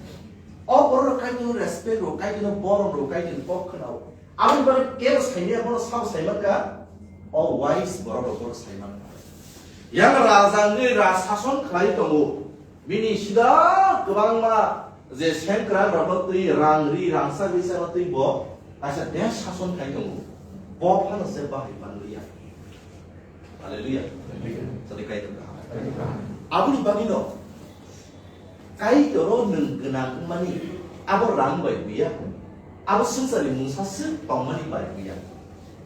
O borok Kaitorno respect rw, Kaitorno borom rw, Kaitorni kok khna o. Aboni bagwi kebo saimanya bono sabo saimankha, o wise borok rok bono saimankha. Yang raja wngwi raj sason khlai tongo, bini sida kwbangma je sengkrak rokno twi rang ri rangchak ri chano twi bo kaisa desh sason khai tongo. Bo phano se bahai manliya. Hallelujah. Hallelujah. Sadi Kaitor kaham. Aboni bagwino Kaitor o nwng gwnang wngmani abo rang bai huya. Abo swngcharni mungsa swk tongmani bai huya.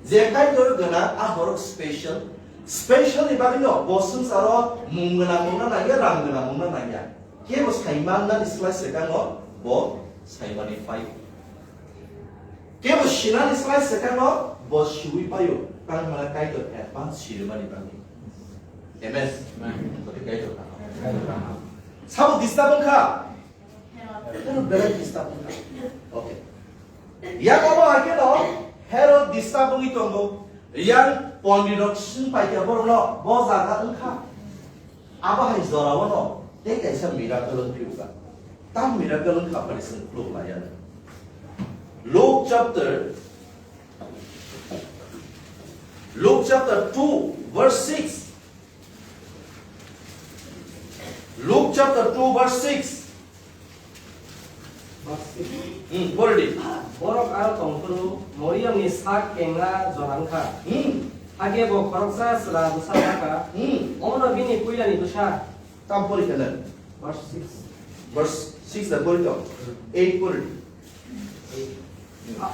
Je Kaitor gwnang a borok special, Special ni bagwi no bo swngcharo mung gwnang wngna nangya, rang gwnang wngna nangya. Kebo saimanani slai swkango bo saimani paio. Kebo sinani slai swkango bo siwi paio. Tang hwnba Kaitor advance sirimani bagwi. Amen. Amen. Totwi Kaitor kaham. Sabo disturb wngkha? Kono belai disturb wngkha. Okay. Yang abo hai kheno Herod disturb wngwi tongo. Yang pondit rok sing paikha borokno bo jaga wngkha. Abo hai jorao no tei kaisa miracle wngphiyokha. Tam miracle wngkha phani chwng khuluk laiya. Luke chapter, Luke chapter two verse six. Luke chapter two verse six. Hmm, pori di. Borok aro tongphuru Moriamni sak kengna jora wngkha. Hmm. Hakhe bo khoroksa chwla bwsa sakha. Hmm. Omono bini puilani bwsa. Tam pori kha nang? Verse six. Verse six da pori tong. Eight pori di. A,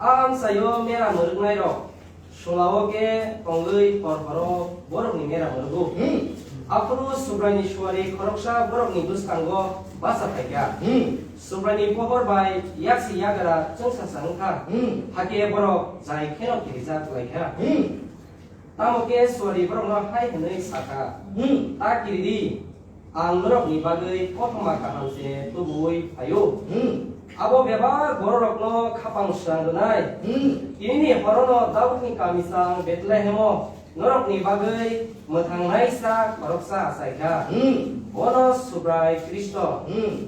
a amchaio mera mwrwknairok, sulao khe tongwi hor horo borokni mera mwrwgo. Hmm. Aphuru Subraini suari khoroksa borokni bwskango bacha phaikha. Hmm. Subraini pohor bai yaksi yagra chwngsacha wngkha. Hmm. Hakhe borok jai kheno kirijak laikha. Hmm. Tamo khe suari borokno hai hwnwi sakha, hmm, "Ta kiri di, ang norokni bagwi kothoma kaham se tubuwi phaio." Hmm. Abo bebak bororokno khapang srang rwnai. Hmm. Tinini horono Daudni kamisang Bethlehemo norokni bagwi mwthangnaisa khoroksa achaikha. Hmm. Bono Subrai Khristo. Hmm.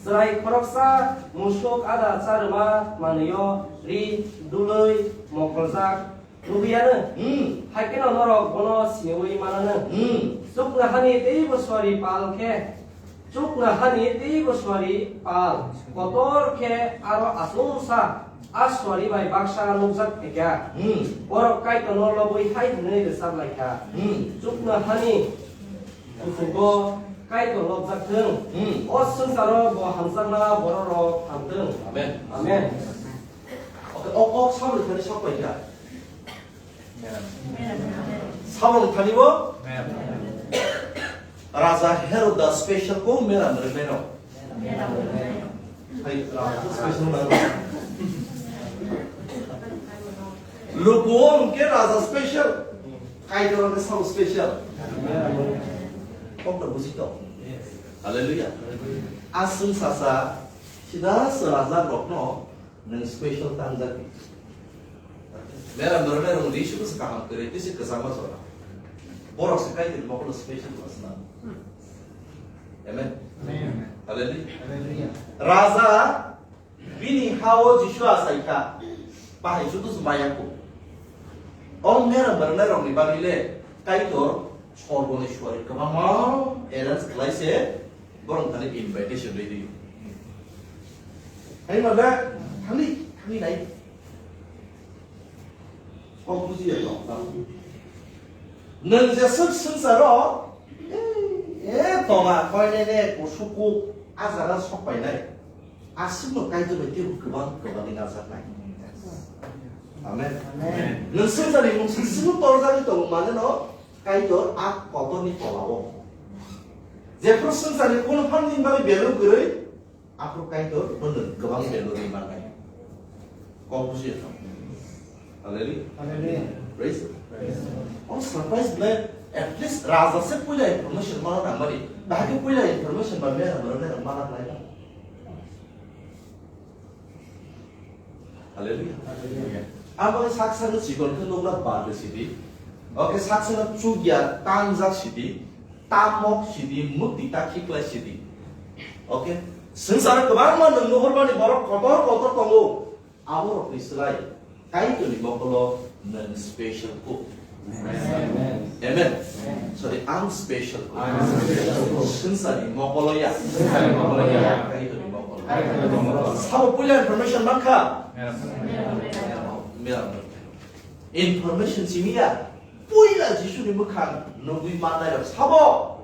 Chwrai khoroksa musuk ada cha rwma manwio ri dulwi mokoljak. Nugwiyano. Hmm. Hai kheno norok bono siniwi manano. Hmm. Chuknohani teibo suari pal khe, chuknohani teibo suari pal kotor khe aro achomsa a suari bai baksa nukjak phaikha. Hmm. Borok Kaitorno lobwi hai hwnwi rwchap laikha, hmm, "Chuknohani kuchugo Kaitor lobjak thung. Hmm. O swngcharo bo hamjakma bororok thang thung." Amen. Amen. Okay, o kok saboni thani sok paikha. Saboni thani bo? Raja Herod da special ko mera mere mero. Hai, raja special na. Lukuo ke raja special. Kaitor ke sabo special. Kok da buji to. Hallelujah. Asung sasa sida se raja rokno Nwng special tangjak. Mera mera mera nwng Jisu se kaham kwrwi, tei se kwchangma jora. Borok se Kaitorni mokolo special khlai swnam. Amen. Amen. Hallelujah. Hallelujah. Raja bini hao Jisu achaikha. Bahai judu jumaya ko. O mera mera rokni bagwi le Kaitor sorgoni suari kwbangma arrange khlai se borok thani invitation rwi di. Hai ma da thani thani nai. Kok buji ya to. Nwng jeswk swngcharo, eh, tonga koine ne kusuku a jaga sok painai. Aswkno Kaitor bai teibo kwbang kwbangni najaknai. Amen. Amen. Nwng swngcharni mung simi torjagwi tongo, maneno Kaitor a kotorni tolao. Jephru swngcharni kunu phan nini bagwi value kwrwi, aphuru Kaitor bono kwbang value rwi mannai. Kok buji ya to. Hallelujah. Hallelujah. Praise the Lord. Praise the Lord. Oh, surprise ble, at least raja se puila information mana nangmani. Bahai puila information ba mera mera mera mana nangmani. Hallelujah. Hallelujah. Abo sak sak no chikon khe nukna bande sidi. Okay, sak sak no chukya tangjak sidi. Tamok sidi, mukti ta khiklai sidi. Okay. Swngcharo kwbangma nwng nuhurmani borok kotor kotor tongo. Aborokni slai Kaitorni mokolo nwng special kuk. Amen. Amen. Sorry, ang special kuk. Ang special kuk. Swngcharni mokolo ya. Swngcharni mokolo ya. Kaitorni mokolo. Kaitorni mokolo. Sabo puila information mankha. Mera. Mera. Information simi ya. Puila Jisuni mwkhang nugwi mannairok sabo.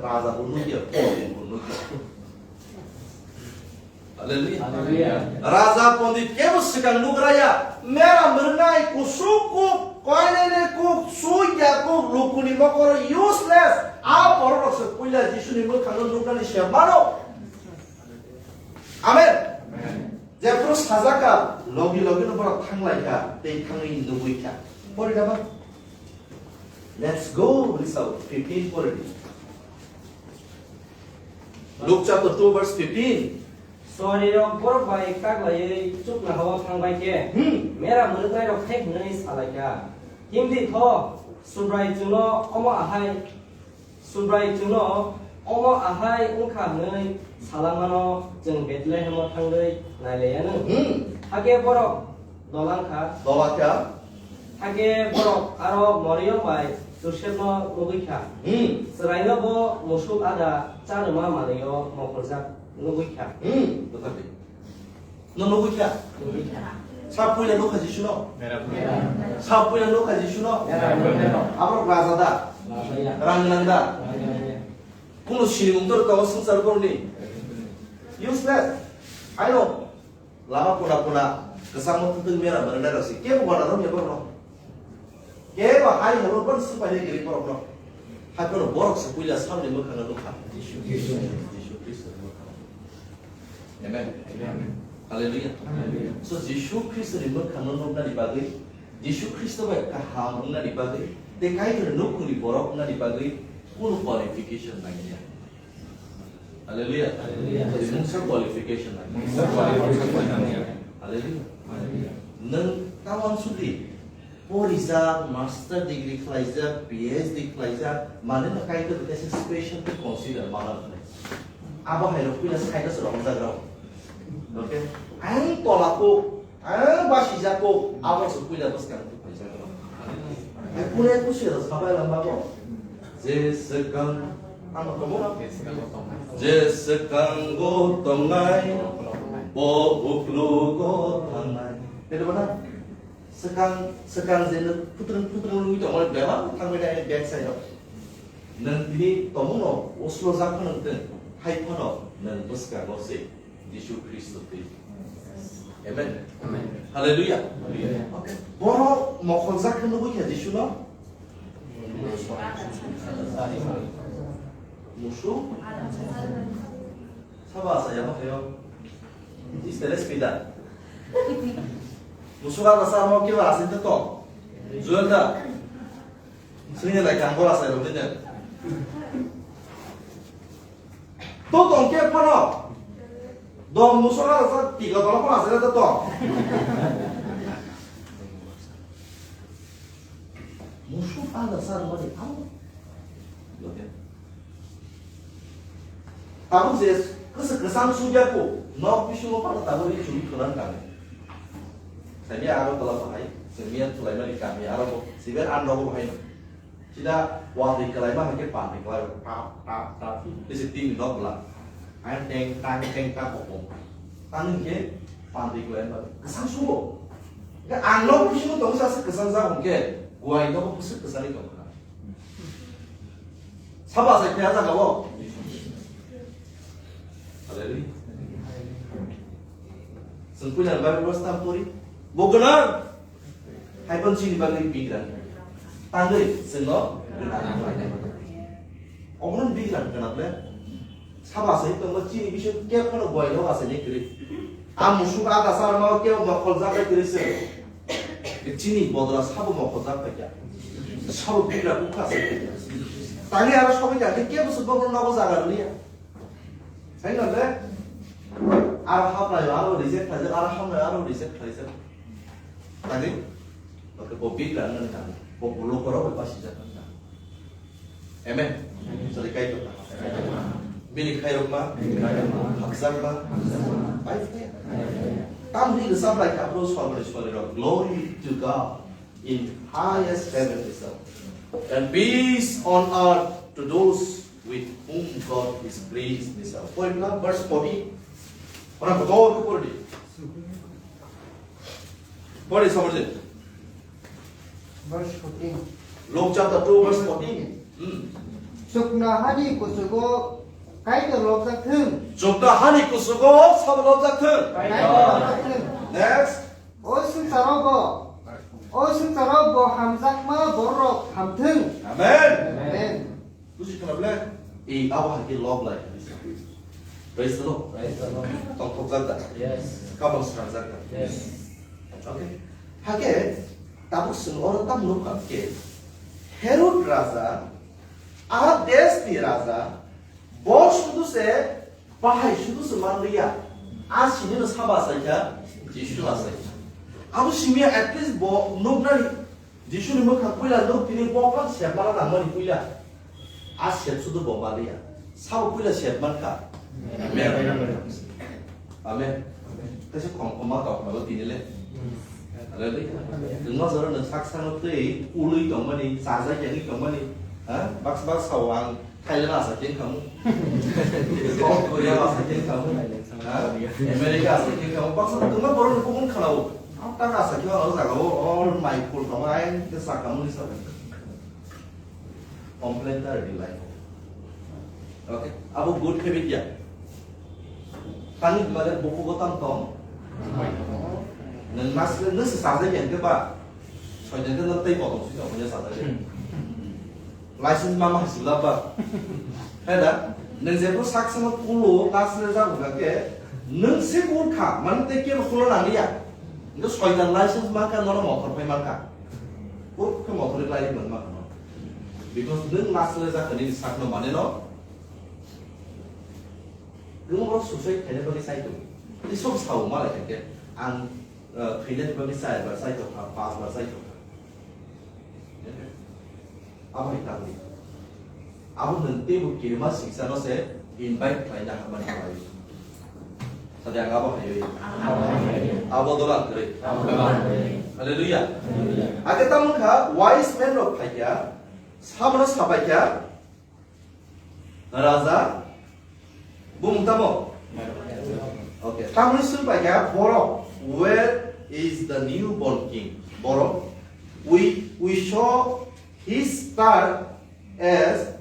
Raja bo nugya, pondit bo nugya. Hallelujah. Hallelujah. Raja pondit kebo swkang nugraya, mera mwrwngnai kusuk kuk Koinene kuk, suya kuk, lukuni mokoro useless. A borok rok se puila Jisuni mwkhang no nuknani se mano. Amen. Amen. Jephru sajak kha, logi logi no borok thanglaikha, tei thangwi nugwi kha. Pori da ba? Let's go, Lisa, fifteen pori di. Luke chapter two verse fifteen. Sorirok borok bai kaglaiwi chuknohao thangbai khe, Hmm. mera mwrwknairok thek hwnwi salaikha, "Himdi tho, Subrai chwngno omo ahai, Subrai chwngno omo ahai wngkha hwnwi salamano chwng Bethlehemo thangwi nailaianw." Hmm. Hakhe borok Dolang kha. Dolang kha. Hakhe borok aro Moriyo bai Josepno nugwi kha. Hmm. Chwraino bo musuk ada cha rwma manwio mokoljak nugwi kha. Hmm. Dothar di. No nugwi kha. Nugwi kha. Sa puila nukha Jisuno. Mera puila. Sa puila nukha Jisuno. Mera puila. Abo raja da. Raja ya. Rang nang da. Raja ya. Kuno sinimung tor tawa swngchar borni. Useless. I know. Lama kuna kuna, kwchangma twtwng mera mwnwi nairok se, kebo uanarok ya borokno. Kebo hai hwnwi borok swpaiwi kwrwi borokno. Hai phano borok se puila samni mwkhangno nukha. Jisu. Jisu Khristo ni mwkhang. Amen. Amen. Hallelujah. Hallelujah. So Jisu Khristo ni mwkhangno nuknani bagwi, Jisu Khristo bai kaham wngnani bagwi, tei Kaitorni nukhungni borok wngnani bagwi kunu qualification nangya. Hallelujah. Hallelujah. Mungsa qualification nangya. Mungsa qualification nangya. Hallelujah. Hallelujah. Nwng ta wansukdi, porijak, master degree khlaijak, P H D khlaijak, mane no Kaitor kaisa special khe consider mana hwnwi. Abo hai rok puila side o se romjak rok. Okay? Ang tola kuk, ang basi jako, abo se puila bwskang kuk paijak rok. Ang kune kusi rok sabai lama bo. Je swkang, ano tomo? Je swkango tongnai, bo uklogo thangnai. Khe ba na? Swkang, swkang je nwng phutrwng phutrwng nugwi tongmani bebak thangwi nai back side o. Nwng tini tongmungno uslojak phano nwng tong, hai phano nwng bwskango se Jisu Khristo twi. Amen. Amen. Hallelujah. Hallelujah. Okay. Borok mokoljak khe nugwi kha Jisuno? Musuk? Sabo asa ya ma khayo. Istele spida. Musuk ada sa mo kiwa asin to. Jual da. Sini lai kang bola sa ro de. To tong ke phano. Dom musuk ada sa tiga bola phano asin to to. Musuk ada sa ro de. Tabuk je kwsa kwchang sujak ko, nok bisingo phano tabuk ri churi thulan kami. Sami aro tola bahai, sami an tulai mani kami aro bo, siber an nogo bahai. Sida wadi kalai ma hake pan de kalai, tap, tap, tap, isi tin nok bla. Ang teng, tang, teng, tang, opong. Tang ke pan de kalai ma, kwchang subo. Ke ang nok bisingo tong sa kwchang ja hong ke, guai nok kwsa kwsa ni tong kha. Sabo sai kaya jaga o. Haleluya. Sengkui nang Bible verse tam pori. Bo gwnang. Hai pon chini bagwi bigrang. Tangwi sengno gwnang. Obono bigrang gwnang le. Sabo sai tongma chini bisu kep kono boy no asai ni kri. A musuk ada sarma o kebo mokol jaga kiri se. Chini bodra sabo mokol jaga kya. Sabo bikra kukha se kya. Tani aro sobi kya kebo se bobo nogo jaga niya. Sai no le. Aro hapla yo aro reject khaijak, aro hapla yo aro reject khaijak. Tani. Oke, bo bikra nang nang. Bo bulu koro bo pasi jaga nang. Amen. Sari kaitor. Bini khairokma. Hakjakma. Pai phai. Tam hini rwchap lai kha bro sorgoni sorgirok. Glory to God in highest heaven itself. And peace on earth to those with whom God is pleased itself. Point na verse forty. Ora kotor ko pori. Pori somorje. Verse fourteen. Luke chapter two verse fourteen. Hmm. Chukna hani kuchugo Kaitor lobjak thung. Chukna hani kuchugo sabo lobjak thung. Kaitor lobjak thung. Next. O swngcharo bo O swngcharo bo hamjakma bororok hamthwng. Amen. Amen. Buji khna ble? Ei, abo hai khe love life. Praise the Lord. Praise the Lord. Tongthok jak da. Yes. Kabang srang jak da. Yes. Okay. Hake, tabuk swng oro tam nuk khe Herod raja, a desh ni raja, bo sudu se, bahai sudu se man liya. A sini no saba sai kha, Jisu asai kha. Abo simi at least bo nuk nani Jisuni mwkhang puila nuk tini bophang sep mana nangmani puila. A sep sudu bo maliya. Sabo puila sep mankha. Amen. Amen. Kaisa khom khom ma tok mago tini le. Hallelujah. Nwng ma jora nwng sak sano tei ului tongmani, chajak yangwi tongmani. Ha? Baksa baksa o ang Thailand asa khe khamu. South Korea asa khe khamu. Ha? America asa khe khamu. Baksa tongma borok ni kubun khanao. Ang ta asa khe ang jaga o all my full khamu ai ke sa khamu ni sa. Complain ta di lai. Okay. Abo good habit ya. Tani bimale buku gotam tong. Nang mas nang se sajai yang ke ba. Soidan ke nang tei botong sui tong ya sajai. License mama hasil apa? Heda, nang je ko saksa no kulo nasle jago ga ke, nang se kul kha, man te ke kulo na liya. Nang soidan license maka nono motor pai maka. Kul ke motor lai man maka no. Because nang nasle jago ni sak no mane no. Nang mo suicide khaina bagi sai to. Ni sok sao ma lai ke, ang, eh, khaina bagi sai ba sai to, pas ba sai to. Abo hai tangdi. Abo nwng teibo kirima singsa no se invite khlaina hamani khlai. Sadi ang abo hai. Abo dolan kwrwi. Hallelujah. Ake tamo kha wise men rok phaikya, sabono sapaikya, Raja, bumung tamo? Okay. Tamoni swng paikha borok, "Where is the newborn king?" Borok, "We, we saw his star as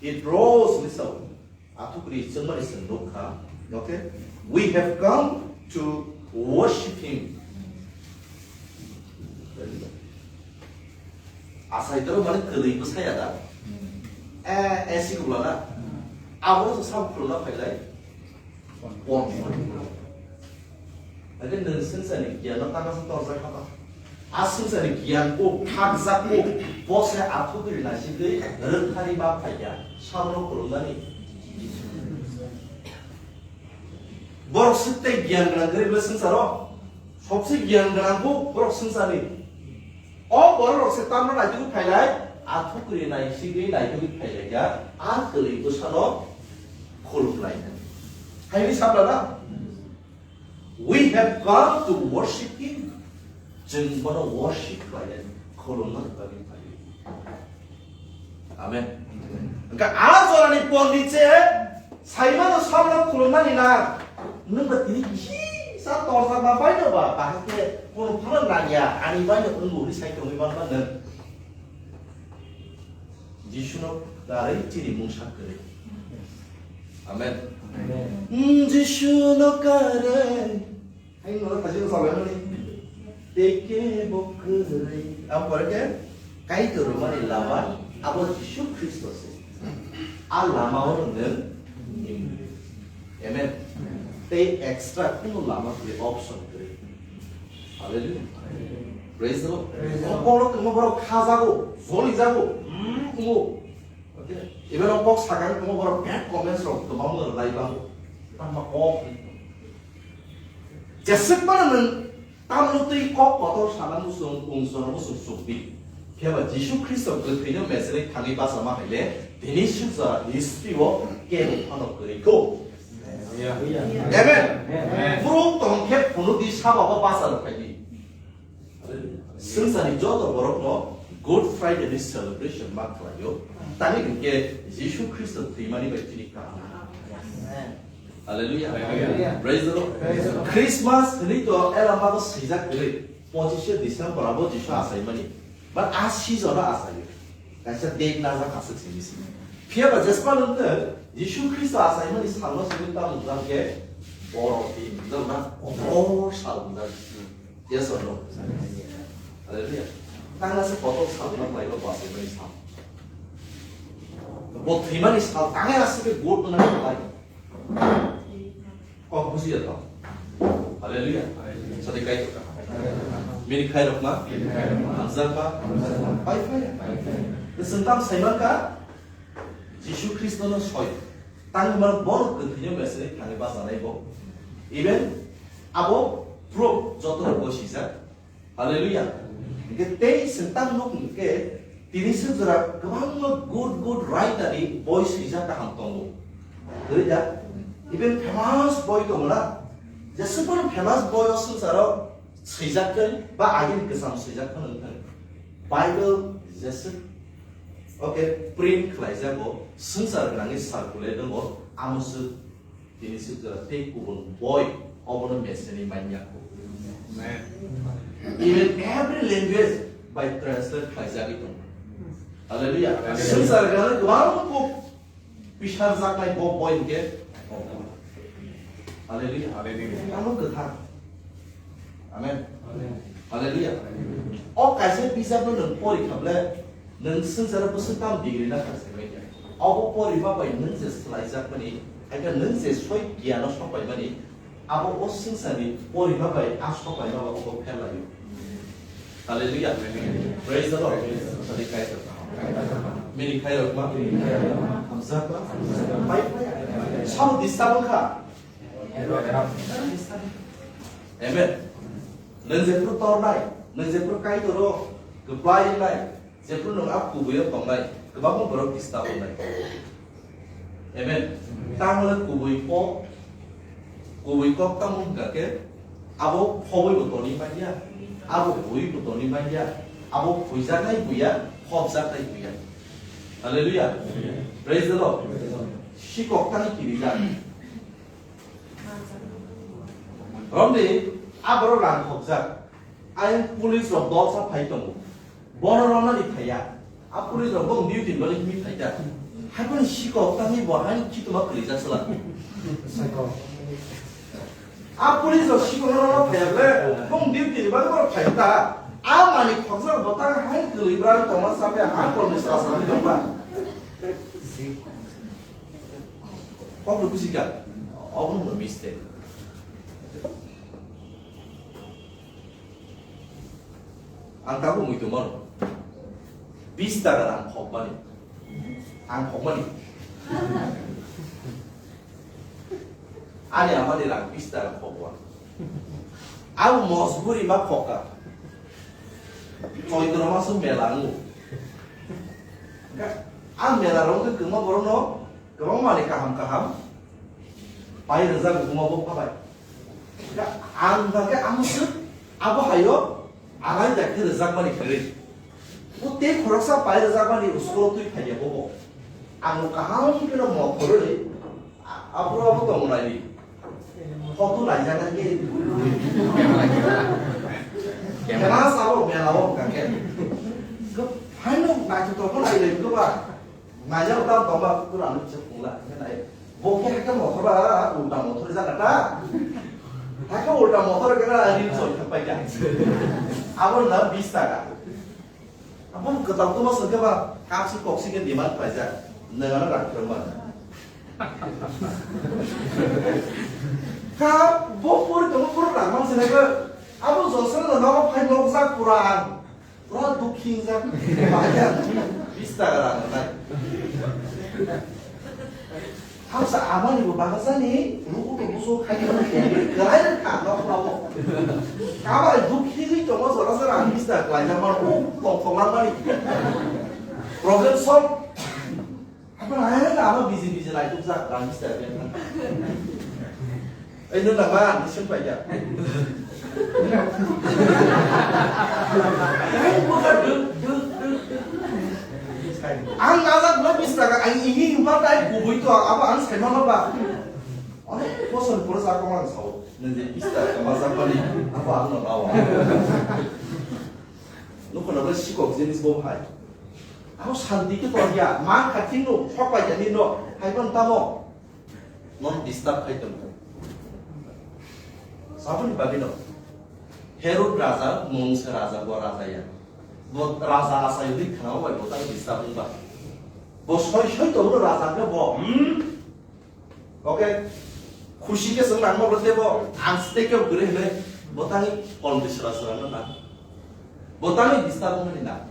it rose," hinwi sao. Athukri chwngmani swng nuk kha. Okay? "We have come to worship him." Asai toro mani kwlwi bwsaya da. Eh, eh, sikubla na. Abo se sam khulna phailai. Pon. Ake nwng swngcharni giyanno tangkasa torjak haba. A swngcharni giyan kuk, khakjak kuk, bo se athukri naisigwi rwngthani ma phaikha, sabono khulumnani. Borok se tei giyan gwnang kwrwi bwle swngcharo. Sobse giyan gwnang bo borok swngcharni. O borok rok se tamno naitugwi phailai, athukri naisigwi naitugwi phailai ya, a kwlwi bwsano khulumlai. Haini sabla na? "We have come to worship him." Chwng bono worship khlainani, khulumna bagwi phaio. Amen. Hwnkhe a jorani pondit se saimano samno khulumnani na, nwng ba tini kisa torjakma baino ba, bahai khe kono phano nangya, ani baino wngbo hwnwi sai tongwi manba nwng. Jisuno karwi chini mungsa kwrwi. Amen. Amen. Mm, Jisuno karwi. Hai no, kaji no sabai mani. Teke bo kwrwi. Abo pore khe Kaitor mani lama, abo Jisu Khristo se. A lama o nwng. Amen. Tei extra kuno lama kwrwi, option kwrwi. Hallelujah. Praise the Lord. Praise the Lord. Borok kwbangma borok khajago, jolijago, mm, wngo. Okay. Even o kok sakang kwbangma borok bad comments rok kwbangma lai bango. Tamo kok. Jeswk mano nwng tamno twi kok kotor sana muchung, ung sona muchung sukdi. Phiya ba Jisu Khristo kwthwino mesene thangwi bachama hai le, tini sukjora history o kebo phano kwrwi kho. Amen. Amen. Borok tong khe phunukdi saba bo bachalo phaidi. Swngcharni joto borokno Good Friday ni celebration ma khlaio. Tamni hwnkhe Jisu Khristo thwimani bai chini kaham. Amen. Hallelujah. Hallelujah. Praise the Lord. Praise the Lord. Christmas hwnwi to elama bo swijak kwrwi, pochishe December abo Jisu achaimani. But a season o achaio. Kaisa date najak aswk simi simi. Phiya ba jespa nwng khe Jisu Khristo achaimani salno simi ta mujang khe boro din, jang na, oh, sal mujang. Yes or no? Hallelujah. Tangna se kotor sal na khlai ba basi bai sal. Bo thwimani sal tangna se ke god na khlai. Kok buji ya to. Hallelujah. Sadi kai to ka. Mini khai rok ma. Hamzar ba. Pai pai. Sengtam saiman ka. Jisu Khristo no soi. Tang mar bor kwthwino mesri thangwi bachanai bo. Even abo proof joto no bo sijak. Hallelujah. Hingke tei sengtam nuk hingke tini se jora kwbangma good good writer ni boi swijak kaham tongo. Twi da? Even famous boi tongo na? Jeswk phano famous boi o swngcharo swijak khe ba agini kwcham swijak phano wngkha. Bible jeswk, okay, print khlaijago, swngchar gwnangwi circulate wngo, amo swk Tini swijak tei kubun boi obono meseni manya. Amen. Even every language by translate khlaijagwi tongo. Hallelujah. Hallelujah. Swngchar gwnangwi kwbang kuk pisarjaknai bo boi hwnkhe. Hallelujah. Hallelujah. Tamo kwthar. Amen. Amen. Hallelujah. Amen. O kaisa bijapno nwng pori kha ble, nwng swngcharo bwswk tam degree na kha se bai kha. Obo porima bai nwng je swlaijakmani, aka nwng je soi giano sopaimani, abo o swngcharni porima bai a sopaima ba obo pherlaio. Hallelujah. Amen. Praise the Lord. Sadi Kaitor kaham. Mini khairok ma. Hamjak ma. Bai bai. Sabo disturb kha. Amen. Nwng jephru tornai, nwng jephru Kaitoro kwplai wngnai, jephru nwng a kubuio tongnai, kwbangma borok disturb wngnai. Amen. Tamole kubui kok, kubui kok tamo wngkha khe, abo phobwi bo toni manya, abo bui bo toni manya, abo phuijaknai buya, phobjaknai buya. Hallelujah. Praise the Lord. Sikok tani kirijak. Romdi, a borok rang khokjak. Ayang police rok dolsa phai tongo. Bono romnani phaiya. A police rok bong duty bali himi phaida. Hakoni sikok tangwi bo hain khituma khwlijak sala. A police rok sikok no romna phaiya ble. Bong duty ni bagwi bono phaida. A mani khokjak bo tang hain kwlwi bra tongma sabe ha kolni sala sala tongma. Kok rw buji kha, obo nwng mistake. Ang tabuk muitu mano. Bis taka rang khokmani. Ang khokmani. Ani amani rang bis taka khokwa. Ang mojburi ma khokha. Choitro maso mela ango. Ang mela rong ke kwma borok no. Kwbangma ni kaham kaham pai rwjak buma bo phabai. Ang hwnkha khe ang swk abo haio alai da khe rwjakmani kwrwi. O tei khoroksa pai rwjakmani school twi phaiya bobo. Ang kaham khe no mothorwi aphuru abo tong nai. Photo laijak khe. Kena sabo mela o hwnkha khe. Haino naithotok khe nai lai ba. Naijak tam tongba kukur anu kisa phungla, hingke nai. Bo khe hakhe motor ba, ulta motor jaga ta. Hakhe ulta motor khe na rin soi thangpai kha. Abo na bis taka. Abo kwtal tuma soi khe ba, kapsi koksi khe demand paijak. Nang ano rak khe man. Ka bo puri tongma puri rak man sinai khe. Abo josra no nogo phai nokjak pura ang. Pura dukhi wngjak. Bis taka rang rwnai. Hamsa amani bo bagajani, ruku to buso khai mani, kwlai rwkha, nok nabo. Kabai dukhi wi tongo, jora jora ang bis taka kwlaijak mano, o tong tong langmani. Problem solve. Apa na, na, na, busy, busy lai, tuk sak, rang bisa, ya, kan? Eh, nung nama, ni sung pa, ya. Ang najak, na, bis taka, ang ini, yung pa, tayo, kuboy to, apa, ang sa, mama ba. Onek bosor pore sa, kung ang sa, na, je, bis taka, ma, sa, pa, ni, apa, ang na, bawa. Nukho na, sikok, jinis, bo, hai. Abo santi khe tongya, mang kha thik no, sok pai ya ni no, hai tong tamo. Non disturb khai tong. Saboni bagwi no. Herod raja, mung se raja, bo raja ya. Bo raja asai hwnwi khwnama bai bo tang disturb wngba. Bo soi soi tongo raja khe bo, hmm? Okay? Khusi khe chwng nangma bo tebo, ang stay khe kwrwi hwnwi, bo tangwi kolomtwi sra sra wngna nang. Bo tangwi disturb wngmani nang.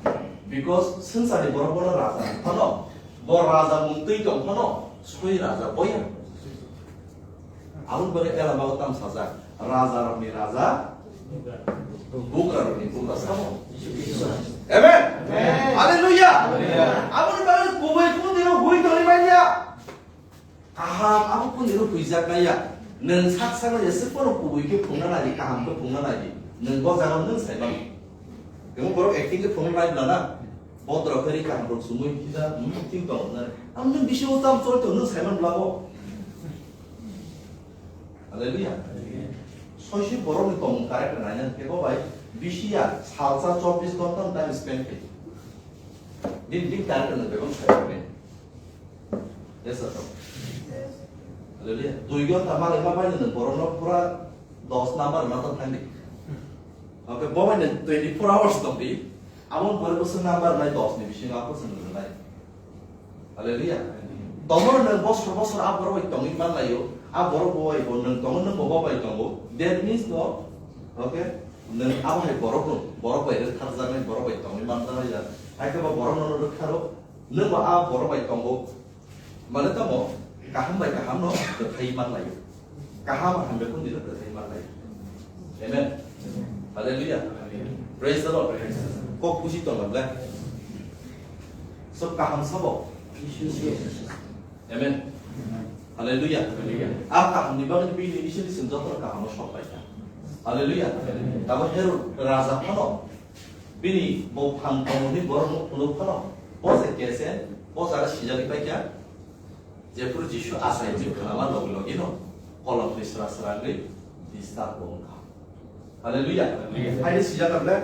Because swngcharni borok bono raja phano, bo raja mung twi tong phano, soi raja boya. Aboni bagwi Elama o tamo sajak, raja rokni raja, bugra rokni bugra samo. Amen. Amen. Hallelujah. Hallelujah. Aboni bagwi kubui kundino hui tongwi manya. Kaham abo kundino huijak nai ya. Nwng sak sakno jeswk phano kubui khe phungna nai di, kaham khe phungna nai di. Nwng bo jaga nwng sai mano. Temo borok acting khe phungna nai bla na. Bodro khe ri kaham rok sumui kisa, hmm, thik tong na. Ang nwng bisingo tam chori tong nwng sai man bla bo. Hallelujah. Soisi borokni tongmung character naina hwnkhe bo bai bisi ya salsa chobbish ghonta time spend khe. Din din character no bebak sai mano. Yes, sir. Hallelujah. Dui ghonta malai ma bai nwng borokno pura dos number ma tong thangdi. Okay, bo bai nwng twenty four hours tongdi. Aboni pore bwswk number nai dos ni bisingo a bwswk nwngnai. Hallelujah. Tomo nwng bosor bosor a borok bai tongwi manlaio, a borok bo bai bo nwng tongo, nwng bo bo bai tongo. That means no, okay? Nwng abo hai borok no, borok bai rwkharjaknai, borok bai tongwi manjaknai ya. Hai khe bo borok no rwkharo, nwng bo a borok bai tongo. Mane tamo, kaham bai kaham no kwthai manlaio. Kaham hamya kundino kwthai manlaio. Amen. Hallelujah. Praise the Lord. Kok buji tongma ble. So kaham sabo. Amen. Hallelujah. A kaham ni bagwi bini Isor ni sing joto kaham no sok pai kha. Hallelujah. Tamo Herod raja phano bini bo phang tongmani borok no phunuk phano bo se kese bo jaga sijagwi pai kha. Jephuru Jisu asai hwnwi khwnama logi logino kolomtwi sra sra wngwi disturb bo wngkha. Hallelujah. Hallelujah. Haino sijak ang le?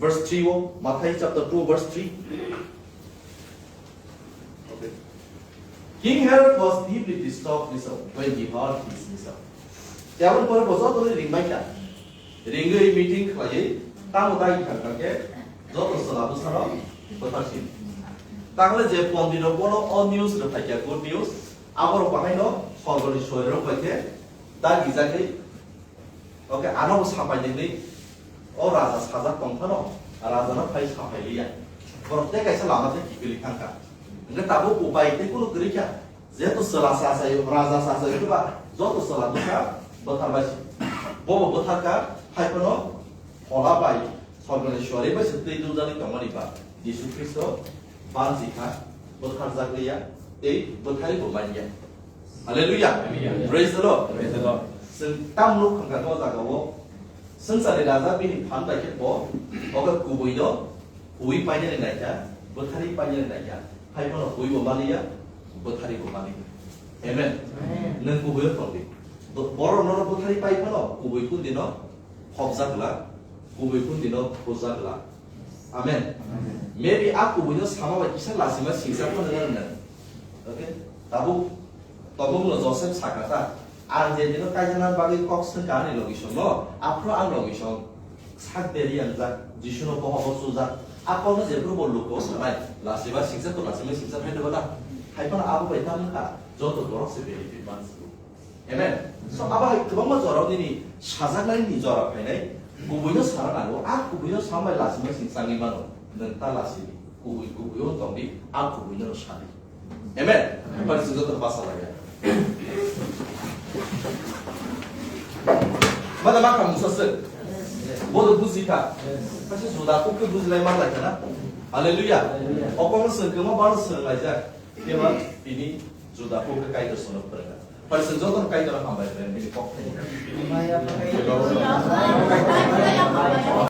Verse three o, Mathai chapter two, verse three. Okay. King Herod was deeply disturbed when he heard this news. Tei aboni pore bo joto ni ringbai kha. Ringwi meeting khlaiwi tamo dai thang thang khe joto chwla bwsarok bwtharsin. Takle je pondit rok bono o news rwphai kha, good news, aborok bahaino sorgoni soirok bai khe dagijagwi, okay, ano bo sapai nini o raja sajak tong phano, raja no phai sapai liya. Borok tei kaisa lama tei kiphilwi thang kha. Hwnkhe tabuk upai tei kunu kwrwi kha. Jehetu chwla sasaio, raja sasaio, ba joto chwla bwkha bwthar bai se. Bobo bwthar kha, hai phano phola bai sorgoni suari bai se twi nukjagwi tongmani ba Jisu Khristo banchi kha, bwtharjak liya tei bwthari bo man ya. Hallelujah. Hallelujah. Praise the Lord. Praise the Lord. Chwng tam nuk khangkha o jaga o swngcharni raja bini phan bai khe bo, obo kubui no, kubui painani naikha, bwthari painani naikha. Hai phano kubui bo maliya, bwthari bo maliya. Amen. Amen. Nwng kubui o tongdi. Bo-, borok nono bwthari pai phano kubui kundi no khopjak glak, kubui kundi no khojak glak. Amen. Amen. Maybe a kubui no sama bai kisa lasima singsa phano nang nang. Okay? Tabuk tobok no Joseph sakha ta. Ang je dino kaijana bagwi kok swngkha ani logisong no, aphuru ang logisong sak deri ang jak, Jisu no bohogo sujak. A kok no jephuru bo luko sanai, lasima singsa to lasima singsa phai deba na. Hai phano abo bai tamo kha, joto borok se benefit man sio. Amen. So, abo hai kwbangma jorao nini sajaknai ni jora phainai, kubuino sana nango, a kubuino sambai lasima sing changwi mano, nwng ta lasini, kubui, kubuio tongdi, a kubuino no sadi. Amen. Amen. Pari sing joto basa laiya. Mada ma kha mungsa se. Bodo buji kha. Kasi juda kuk ke buji lai man lai kana. Hallelujah. Hallelujah. Okong sing kema baro sing lai jak. Kema ini juda kuk ke kai dosono perga. Pari sing joto kai dono hambai perga ini kok.